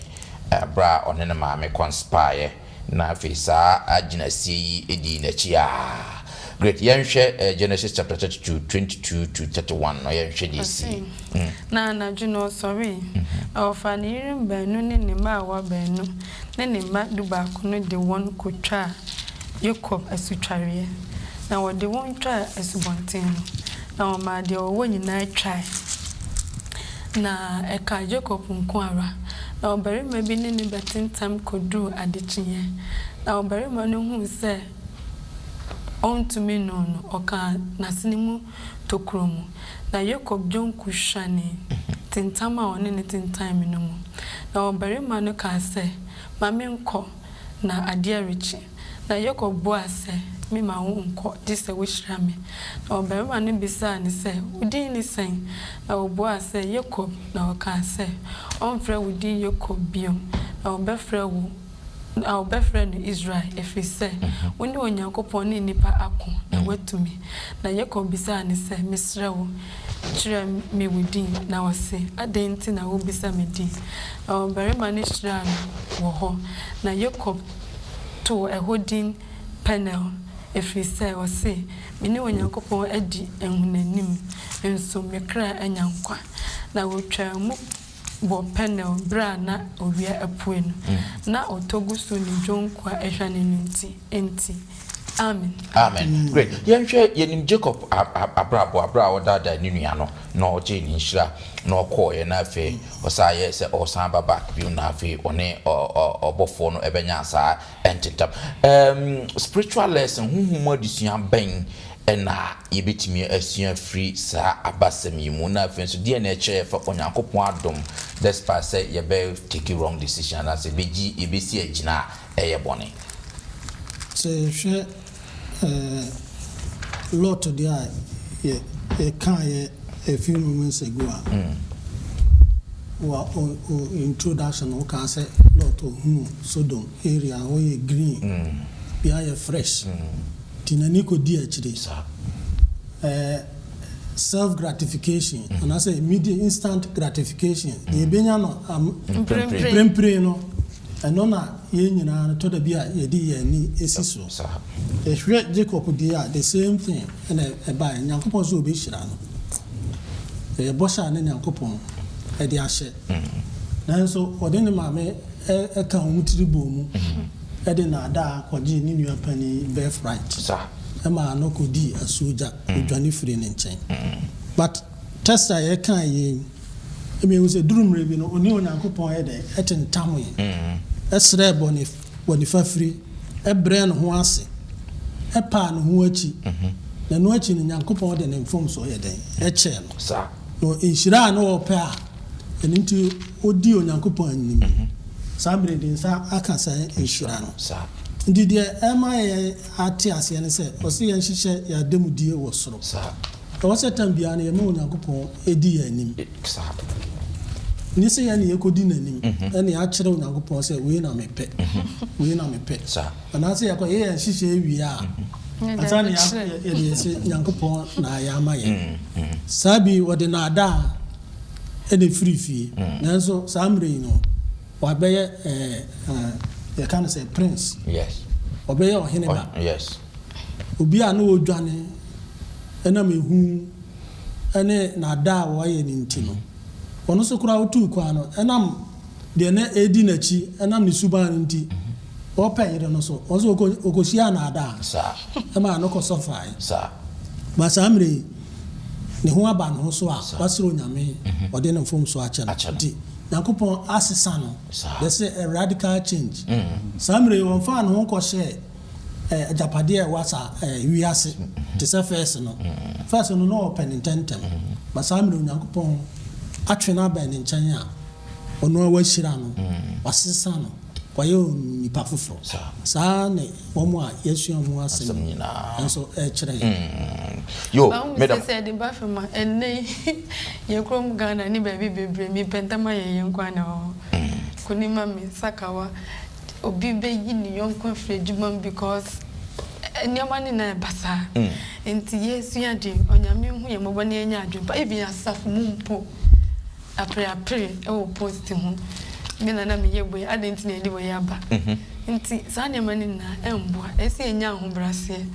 berɛ a ɔne ne maame kɔnspaaeɛ, na afei saa agyinasie yi dii n'akyi ara. Great. Yɛnhwɛ Genesis chapter 32, 22 to 31 no, yɛnhwɛ deɛ ɛsii. Ɔse, Na anadwo no ɔsɔree, na ɔfaa ne yerenom baanu ne ne mmaawa baanu ne ne mma dubaako no de wɔn kotwaa Yakob asutwareɛ, na wɔde wɔn twaa asubɔnten no, na wɔmaa deɛ wɔwɔ nyinaa twae, na ɛkaa Yakob nko ara. Na ɔbarima bi ne no bɛtentam kɔduruu adekyeeɛ. Na ɔbarima no huu sɛ ɔntumi nnoo no, ɔkaa n'asene mu tokuro mu. Na Yakob dwonku hwanee tentam a ɔne no tentamee no mu. Na ɔbarima no kaa sɛ, Ma menkɔ, na adeɛ rekye. Na Yakob buaa sɛ, Memma wo nkɔ, gye sɛ wohyira me. Na ɔbarima no bisaa no sɛ, Wo din ne sɛn? Na ɔbuaa sɛ, Yakob. Na ɔkaa sɛ, Wɔremfrɛ wo din Yakob bio, na wɔbɛfrɛ wo na wɔbɛfrɛ no Israel, ɛfiri sɛ wo ne Onyankopɔn ne nnipa ako, na woatumi. Na Yakob bisaa no sɛ, Mesrɛ wo, kyerɛ me wo din. Na ɔse, Adɛn nti na wobisa me din? Na ɔbarima no hyiraa no wɔ hɔ. Na Yakob too ɛhɔ din Peniel, ɛfiri sɛ ɔse, Me ne Onyankopɔn adi ahunanim, nso me kra anya nkwa. Na wɔtwaa mu wɔ Peniel berɛ a na owia apue no. Na ɔtɔ gu so ne dwonku a ahwane no nti. Enti, amen. Amen. Great. Yɛnhwɛ, yɛnim Jacob abrabɔ, aberɛ a ɔdaadaa ne nua no, na ɔgyee ne nhyira, na ɔkɔɔeɛ, na afei ɔsan yɛɛ sɛ ɔresan ba back bio, na afei ɔne ɔbɔfoɔ no bɛnyaa saa ntentam. Um, spiritual lesson, honhom mu adesua bɛn na yɛbɛtumi asua afiri saa abasɛm yi mu? Na afei nso, deɛn na ɛkyerɛ yɛfa Onyankopɔn adom despite sɛ yɛbɛ take wrong decision anaasɛ yɛbɛgyi, yɛbɛsi agyina a ɛyɛ bɔne? Sɛ yɛhwɛ Lot deɛ a yɛ yɛkaeɛ a few moments ago a, wa o o introduction no wokaa sɛ Lot ohunuu Sodom area hɔ yɛ green, bia yɛ fresh, nti n'ani kɔdii akyire. Ɛɛ self gratification anaasɛ immediate instant gratification, deɛ yɛbɛnya no am mprempren no, ɛno na yɛn nyinaa no tɔ da bi a yɛde yɛn ani si so. Yɛhwɛ Jacob deɛ a, the same thing na ɛbaeɛ. Nyankopɔn sɛ ɔbɛhyira no. Ɛyɛ bɔhyɛ a na Nyankopɔn de ahyɛ. Nanso ɔde ne maame ka wɔn tiri bɔɔ mu de nnaadaa kɔgyee ne nua panin birthright maa no kɔdii asuogya, ɔdwane firii ne nkyɛn. But test a yɛkaeɛ yi, ɛma yɛhu sɛ duru mmerɛ bi no, ɔne Onyankopɔn yɛ dɛn? Ɛtentamee, ɛsrɛɛ bɔne bɔne fafiri, ɛbrɛɛ ne ho ase, ɛpaa ne ho akyi. Na ɛno akyi no, Nyankopɔn de ne mfomsoɔ yɛ dɛn? Ɛkyɛɛ no. Na nhyira a na ɔpɛ a ɛno nti ɔdii Onyankopɔn anim no, saa mmerɛ yi de nsa aka saa nhyira no. Nti deɛ ɛma yɛn ate aseɛ ne sɛ, ɔse yɛnhyehyɛ yɛn ademudeɛ wɔ soro. Ɛwɔ sɛ tam biara no yɛma Onyankopɔn di yɛn anim. Nyɛ sɛ yɛn na yɛkɔdi n'anim na yɛakyerɛ Onyankopɔn sɛ wei na mepɛ, wei na mepɛ. Anaasɛ yɛkɔyɛ yɛn nhyehyɛe wie a, ansa na yɛde yɛn se Nyankopɔn na ayɛ ama yɛn. Saa bi wɔde nnaadaa na ɛfiri fie. Nanso saa mmerɛ yi no, wabɛyɛ ɛɛ yɛka no sɛ prince. Ɔbɛyɛ ɔhene ba. Obi a na ɔredwane ɛnam ehu ne nnaadaa a wɔayɛ no nti no, ɔno nso koraa ɔtuu kwan no, ɛnam deɛ na ɛredi n'akyi, ɛnam ne suban no nti, ɔrepɛ yere no so, ɔno nso ɔkɔhyiaa nnaadaa maa no kɔsɔfae. But saa mmerɛ yi, ne ho aba ne ho so a, wasrɛ Onyame, ɔde ne mfomsoɔ akyɛ no. Nti, Nyankopɔn asesa no, there's a radical change. Saa mmerɛ yi, ɔmfaa ne ho nkɔhyɛɛ agyapadeɛ a ɛwɔ asa wiase te sɛ first no. First no na ɔpɛ no ntɛntɛm, but saa mmerɛ Onyankopɔn atwe no abɛn ne nkyɛn a, ɔno ara wahyira no, wasesa no, wayɛ onipa foforɔ. Saa ne wɔn a yɛasua wɔn asɛm yi nso rekyerɛ yɛn. Yo, Mahu meda. sɛ sɛ yɛde ba fam a, ɛnnɛ yi yɛn kurom Ghana ne baabi bebree, mepɛ ntɛm ayɛ yɛn nko ara na ɛwɔ hɔ. Kunima me, Sakawa, obi bɛyi ne yɔnko afiri adwuma mu because nneɛma no nyinaa yɛ basaa. Nti yɛsua deɛ Onyame hu yɛn mmɔbɔ na yɛnya adwene pa. Even asafo mu mpo, apereapere wɔ post ho. Me na na meyɛ wei, adɛn nti na yɛde wei aba? Nti saa nneɛma no nyinaa ɛmmoa. Ɛsɛ sɛ yɛnya ahobrɛaseɛ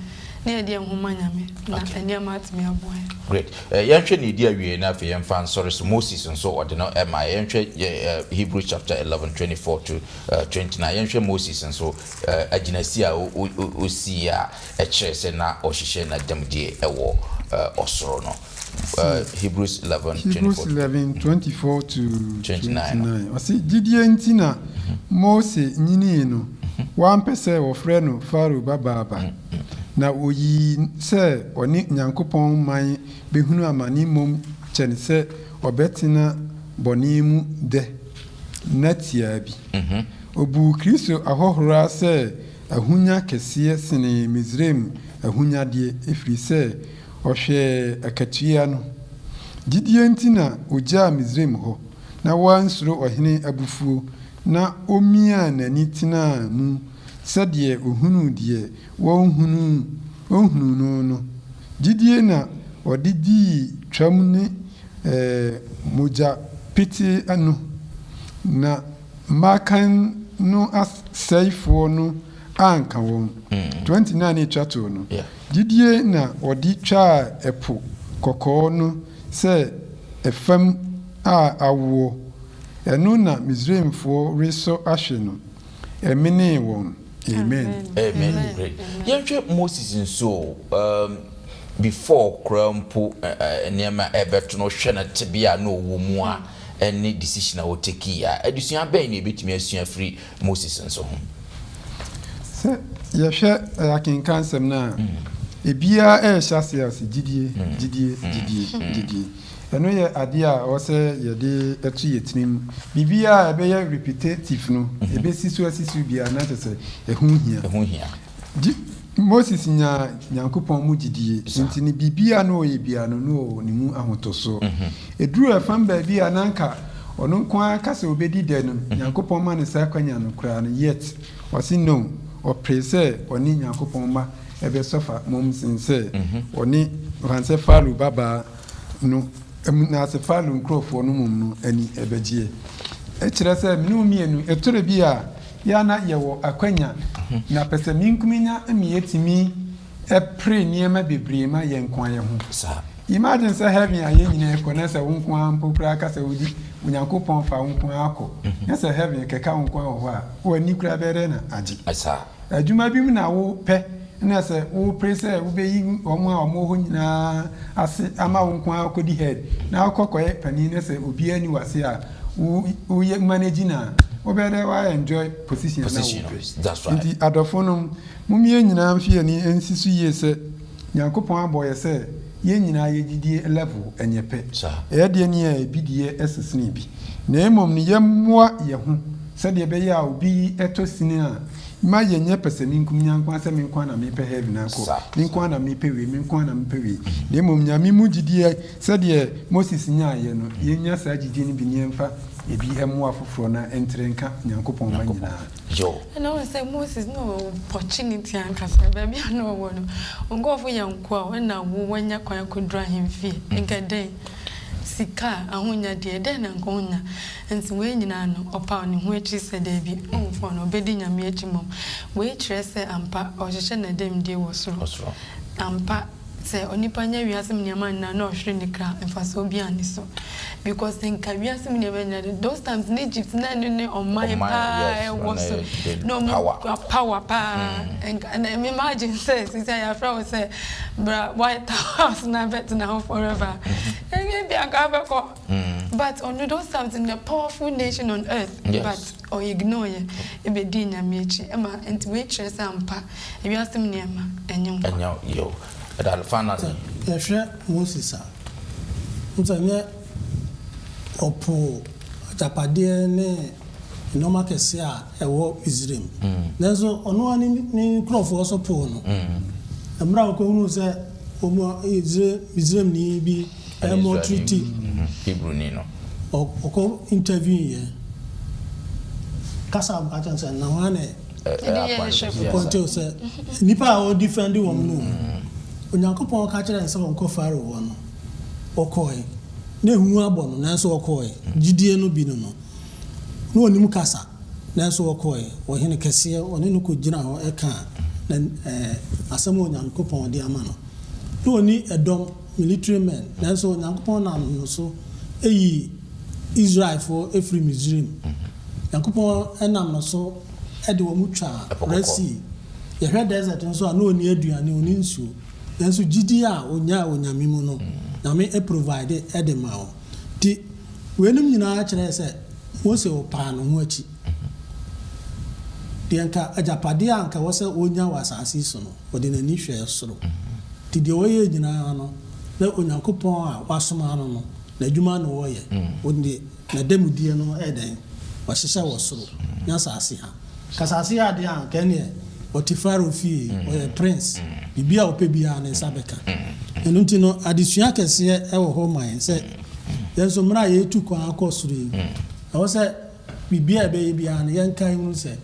na yɛde yɛn ho ma Nyame na nneɛma atumi aboa yɛn. Great. Yɛnhwɛ nea edi awiei na afei yɛmfa nsɔre so. Moses nso ɔde no mae. Yɛnhwɛ Hebrews chapter 11, 24 to 29. Yɛnhwɛ Moses nso agyinasi a osii a ɛkyerɛ sɛ na ɔhyehyɛ n'ademudeɛ wɔ ɔsoro no. Hebrews 11, 24 Hebrews 11, 24 to 29. Ɔse, gyidie nti na Mose nyinii no, wampɛ sɛ wɔfrɛ no Farao babaa ba, na ɔyii sɛ ɔne Nyankopɔn man bɛhunu amane mmom kyɛne sɛ ɔbɛtena bɔne mu dɛ nna tiaa bi. Ɔbuu Kristo ahɔhora sɛ ahonya kɛseɛ senee Misraim ahonyadeɛ, ɛfiri sɛ ɔhwɛɛ akatua no. Gyidie nti na ɔgyaa Misraim hɔ, na wansuro ɔhene abufuo, na ɔmiaa n'ani tenaa mu sɛdeɛ ɔhunuu deɛ wɔnhunuu ɔnhunuu no no. Gyidie na ɔde dii Twam ne mogya petee no, na mmakan no asɛefoɔ no anka wɔn. 29 ne ɛtwa toɔ no, gyidie na ɔde twaa Ɛpo Kɔkɔɔ no sɛ ɛfam a awoɔ, ɛno na Misraimfoɔ resɔ ahwɛ no, ɛmenee wɔn. Amen. Amen. Great. Yɛnhwɛ Moses nso o, um, before koraa mpo nneɛma ɛbɛto no, hwɛ no tebea a na ɔwɔ mu a, ɛne decision a ɔtekii a, adesua bɛn na yɛbɛtumi asua afiri Moses nso ho? Sɛ yɛhwɛ akenkan nsɛm no a, ebiara ɛrehyɛ aseɛ ase gyidie, gyidie, gyidie, gyidie. Ɛno yɛ adeɛ a ɛwɔ sɛ yɛde to yɛn tirim. Biribiara a ɛbɛyɛ repetitive no, ɛbɛsi so asi so biara na kyerɛ sɛ ɛho hia. Ɛho hia. Gye, Moses nyaa Nyankopɔn mu gyidie, nti ne biribiara na ɔyɛ biara no, na ɔwɔ ne mu ahotɔsoɔ. Ɛduruu ɛfam baabi a na anka ɔno nko ara ka sɛ ɔbɛdi dɛ no, Nyankopɔn ma no saa akwanya no koraa no, yet ɔse no, ɔpere sɛ ɔne Nyankopɔn mma bɛsɔfa mmom sen sɛ ɔne, ɔfane sɛ Farao babaa no mu na sɛ Farao nkurɔfoɔ no mmom no ani bɛgyeɛ. Ɛkyerɛ sɛ mene wo mmienu, ɛtɔrɔ bi a yɛ a na yɛwɔ akwanya na pɛsɛmenkominya ma yɛtumi pere nneɛma bebree ma yɛn nko ara yɛn ho. Imagine sɛ heaven a yɛn nyinaa kɔ na sɛ wo nko ara mpo koraa ka sɛ wodi Onyankopɔn fa wo nko ara kɔ na sɛ heaven kɛka wo nko ara wɔ hɔ a, w'ani koraa bɛyɛ dɛn na agye? Adwuma bi mu na wopɛ na sɛ wopere sɛ wobɛyi wɔn a wɔwɔ hɔ nyinaa ase ama wo nko ara kɔdi head na wokɔ kɔyɛ panin na sɛ obiara nni w'ase a woyɛ manage no a, wobɛyɛ dɛ wa enjoy position a na wopɛ. Nti adɔfonom, mom yɛn nyinaa mfe yɛn ani nsi so yie sɛ. Nyankopɔn abɔ yɛ sɛ yɛn nyinaa yɛ gyidie level nyɛ pɛ. Ɛyɛ deɛ ni a ebi deɛ ɛso sene bi. Na mmom no yɛmmoa yɛ ho sɛdeɛ ɛbɛyɛ a obi tɔ sini a mma yɛnyɛ pɛsɛmenkominya nko ara sɛ me nko ara na mepɛ heaven akɔ, me nko ara na mepɛ wei, me nko ara na mepɛ wei. Na mmom Nyame mu gyidie sɛdeɛ Moses nyaeɛ no, yɛnya saa gyidie no bi na yɛmfa ebi mmoa afoforɔ na ɛntrɛ nka Nyankopɔn mma nyinaa. Yoh. Ɛna wohu sɛ Moses na ɔwɔ opportunity ankasa, baabi a na ɔwɔ no, wo nkurɔfo yɛ nkoa o, ɛna wo woanya kwan akɔduru ahemfie, nka dɛn? Sika, ahonya deɛ, dɛn na nka ɔnnya? Nso wei nyinaa no, ɔpaw ne ho akyi sɛ dabi, ɔmfa ɔno, ɔbɛdi Nyame akyi mmom. Wei kyerɛ sɛ ampa ɔrehyehyɛ n'adamdie wɔ soro. Ampa, sɛ onipa nya wiase mu nneɛma nyinaa na ɔhwere ne kra a, mfasoɔ biara nni so. Because nka wiase mu nneɛma nyinaa de, those times na Egypt na ɛno ne ɔman paa a ɛwɔ so, na wɔn kura power paa. Nka, na imagine sɛ seesei a yɛafrɛ wo sɛ bra White House na bɛtena hɔ forever a, ebia nka wobɛkɔ. But ɔno those times no the powerful nation on earth but ɔ ignore yɛ ɛbɛdii Nyame akyi ɛma nti wei kyerɛ sɛ ampa ewiase mu nneɛma ɛnyɛ nkwa. Ɛnyɛ yo ɛda finally. Sɛ yɛhwɛ Moses a, wohu sɛ ɛnyɛ ɔpoo agyapadeɛ ne nneɛma kɛseɛ a ɛwɔ Misraim. Nanso ɔno ara ne ne nkurɔfoɔ nso poo no. Mmerɛ a ɔkɔhunuu sɛ wɔn Misraimni bi Ɛne Israelni, Hebrewni no. Ɔkɔ interview yɛ. Kasa a ɔka kyerɛ no sɛ na hwan na ɛpɔnte wo sɛ nnipa a ɔdefɛnde wɔn no. Onyankopɔn ka kyerɛɛ no sɛ ɔnkɔ Farao hɔ no, ɔkɔe. Na ehu abɔ no, nanso ɔkɔe. Gyidie no bi no no. Na ɔnim kasa, nanso ɔkɔe. Ɔhene kɛseɛ, ɔne no kɔgyinaa hɔ kaa asɛm a Onyankopɔn de ama no. Na ɔnni ɛdɔm. Military men, nanso Onyankopɔn nam no so yii Israelfoɔ firii Misraim. Nyankopɔn nam no so de wɔn twaa Red Sea. Yɛhwɛ desert nso a, na ɔnni aduane, ɔnni nsuo. Nanso gyidie a ɔnyaa wɔ Nyame mu no, Nyame provide de maa wɔn. Nti weinom nyinaa kyerɛɛ sɛ Mose ɔpaa ne ho akyi. Deɛ nka agyapadeɛ a nka ɛwɔ sɛ ɔnya wɔ asase yi so no, Ɔde n'ani hwɛɛ soro. Enti deɛ ɔyɛɛ nyinaa no, na Onyankopɔn a wasoma no no, n'adwuma na ɔreyɛ. Ɔde n'adanmudeɛ no yɛ dɛn? Wahyehyɛ wɔ soro, nyɛ asase ha. Nka asase ha deɛ a, anka ɛnneɛ ɔte Farao fie, ɔyɛ prince, biribiara a ɔpɛ biara ne nsa bɛka. Ɛno nti no, adesua kɛseɛ wɔ hɔ ma yɛn sɛ, yɛn nso mmerɛ a yɛretu kwan akɔ soro yi, ɛwɔ sɛ Biribiara a yɛbɛyɛ biara no, yɛnkae nhunu sɛ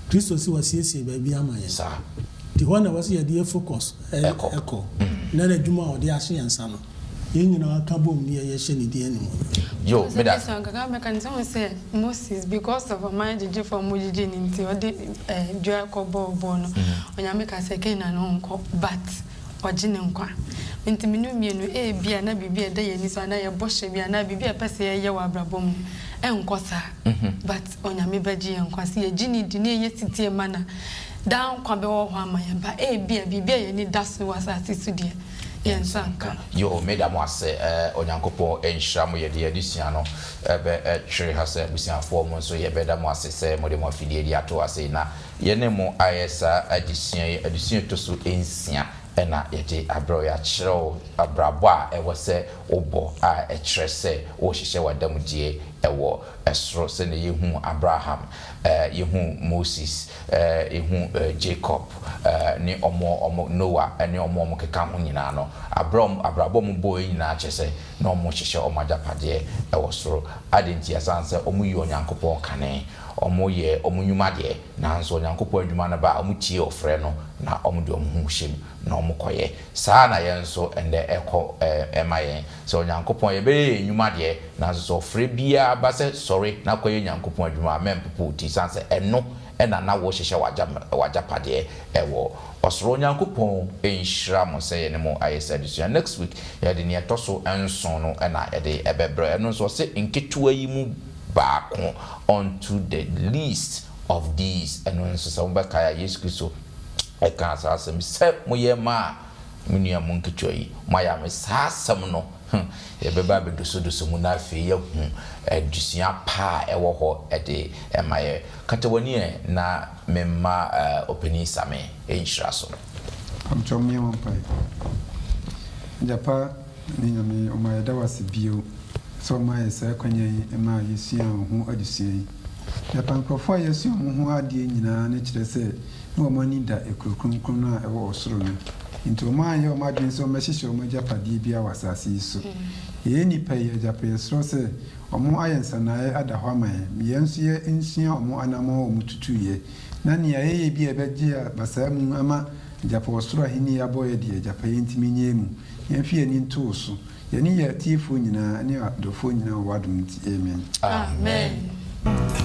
Kristo se wasiesie baabi ama yɛn. Nti hɔ na ɛwɔ sɛ yɛde yɛn focus kɔ, na n'adwuma a ɔde ahyɛ yɛn nsa no, yɛn nyinaa ka bom na yɛyɛ hyɛ ne din animuonyam. Yo, Sɛ meda. Yesu ankasa bɛka no sɛ, wohu sɛ Moses, because of ɔman gyegyefoɔ a wɔgyegye no nti, ɔde dua kɔbɔɔ boɔ no, Onyame ka sɛ Canaan no ɔnkɔ, but ɔgye ne nkwa. Nti me ne wo mmienu, ebia na biribi a ɛda yɛn ani so anaa yɛn bɔhyɛ bi anaa biribi a yɛpɛ sɛ yɛyɛ wɔ abrabɔ mu no, ɛnkɔ saa. But Onyame bɛgye yɛn nkwa. Sɛ yɛgye no di na yɛyɛ setie ma no a, daa nkwa bɛwɔ hɔ ama yɛn. But ebia biribi a yɛn ani da so wɔ asase so deɛ, yɛn nsa nka. Yoo meda mo ase eh Onyankopɔn nhyira mo yɛde yɛn adesua no bɛ twere ha sɛ abusuafoɔ mo nso yɛbɛda mo ase sɛ mode mo afidie de ato ha sei na Yɛne mo ayɛ saa adesua yi, adesua a ɛtɔ so nsia na yɛde abrɛ wo. Yɛakyerɛ wo abrabɔ a ɛwɔ sɛ wobɔ a ɛkyerɛ sɛ worehyehyɛ w'adamudeɛ wɔ soro sɛdeɛ yɛhuu Abraham, yɛhuu Moses, yɛhuu Jacob ne wɔn a wɔn, Noah ne wɔn a wɔkeka ho nyinaa no. Abrɛ wɔn, abrabɔ a wɔbɔeɛ nyinaa kyerɛ sɛ na wɔrehyehyɛ wɔn agyapadeɛ wɔ soro. Adɛn nti? Ɛsiane sɛ wɔyii Onyankopɔn kane. Wɔyɛ wɔn nnwuma deɛ, nanso Onyankopɔn adwuma no ba a, wɔtie ɔfrɛ no na wɔde wɔn ho hyɛ mu na wɔkɔyɛ. Saa ara na yɛn nso ɛnnɛ ɛkɔ ma yɛn. Sɛ Onyankopɔn, yɛbɛyɛ yɛn nnwuma deɛ, nanso sɛ ɔfrɛ biara ba sɛ sɔre na kɔyɛ Nyankopɔn adwuma a, mɛmpopo wo ti, ɛsiane sɛ ɛno na na worehyehyɛ w'agyapadeɛ wɔ ɔsoro. Onyankopɔn nhyira mo sɛ yɛne mo ayɛ saa adesua. Next week, yɛde nea ɛtɔ so nson no na yɛde bɛbrɛ. Ɛno nso ɔse nketewa yi mu baako, unto the least of these, ɛno nso sɛ mobɛkae a, Yesu Kristo kaa saa asɛm yi, sɛ moyɛ maa me nua mo nketewa yi, moayɛ me saa asɛm no, hmm, yɛbɛba abɛdosodoso mu na afei yɛahu adesua pa a ɛwɔ hɔ de ma yɛ. Kata w'ani ɛ na memma Ɔpanin Same nhyira so. Mpakyɛw mo yɛmmɔ mpae. Agya pa ne Nyame ɔma yɛda wo ase bio sɛ woma yɛ saa akwanya yi ma yɛsua wo ho adesua yi. Agya pa nkurɔfoɔ a yɛasua wɔn ho adeɛ nyinaa no kyerɛ sɛ na wɔn ani da ekuro kronkron no a ɛwɔ ɔsoro no. Nti wɔn anyɛ wɔn adwene sɛ wɔbɛhyehyɛ wɔn agyapadeɛ biara wɔ asase yi so. Yɛyɛ nnipa yi Agya pa yɛsrɛ wo sɛ wɔn ayɛ nsanaeɛ ada hɔ ama yɛn. Yɛn nso yɛ nsua wɔn anammɔn a wɔn tutuiɛ. Na nea yɛyɛ bi a ɛbɛgye abasaa mu ama Agyapa ɔsoro ahenni abɔ yɛ deɛ Agyapa yɛntumi nyɛɛ mu. Yɛmfa yɛn ani nto wo so. Yɛne yɛn atiefoɔ nyinaa ne adɔfoɔ nyinaa wɔ w'adom nti. Amen. Amen.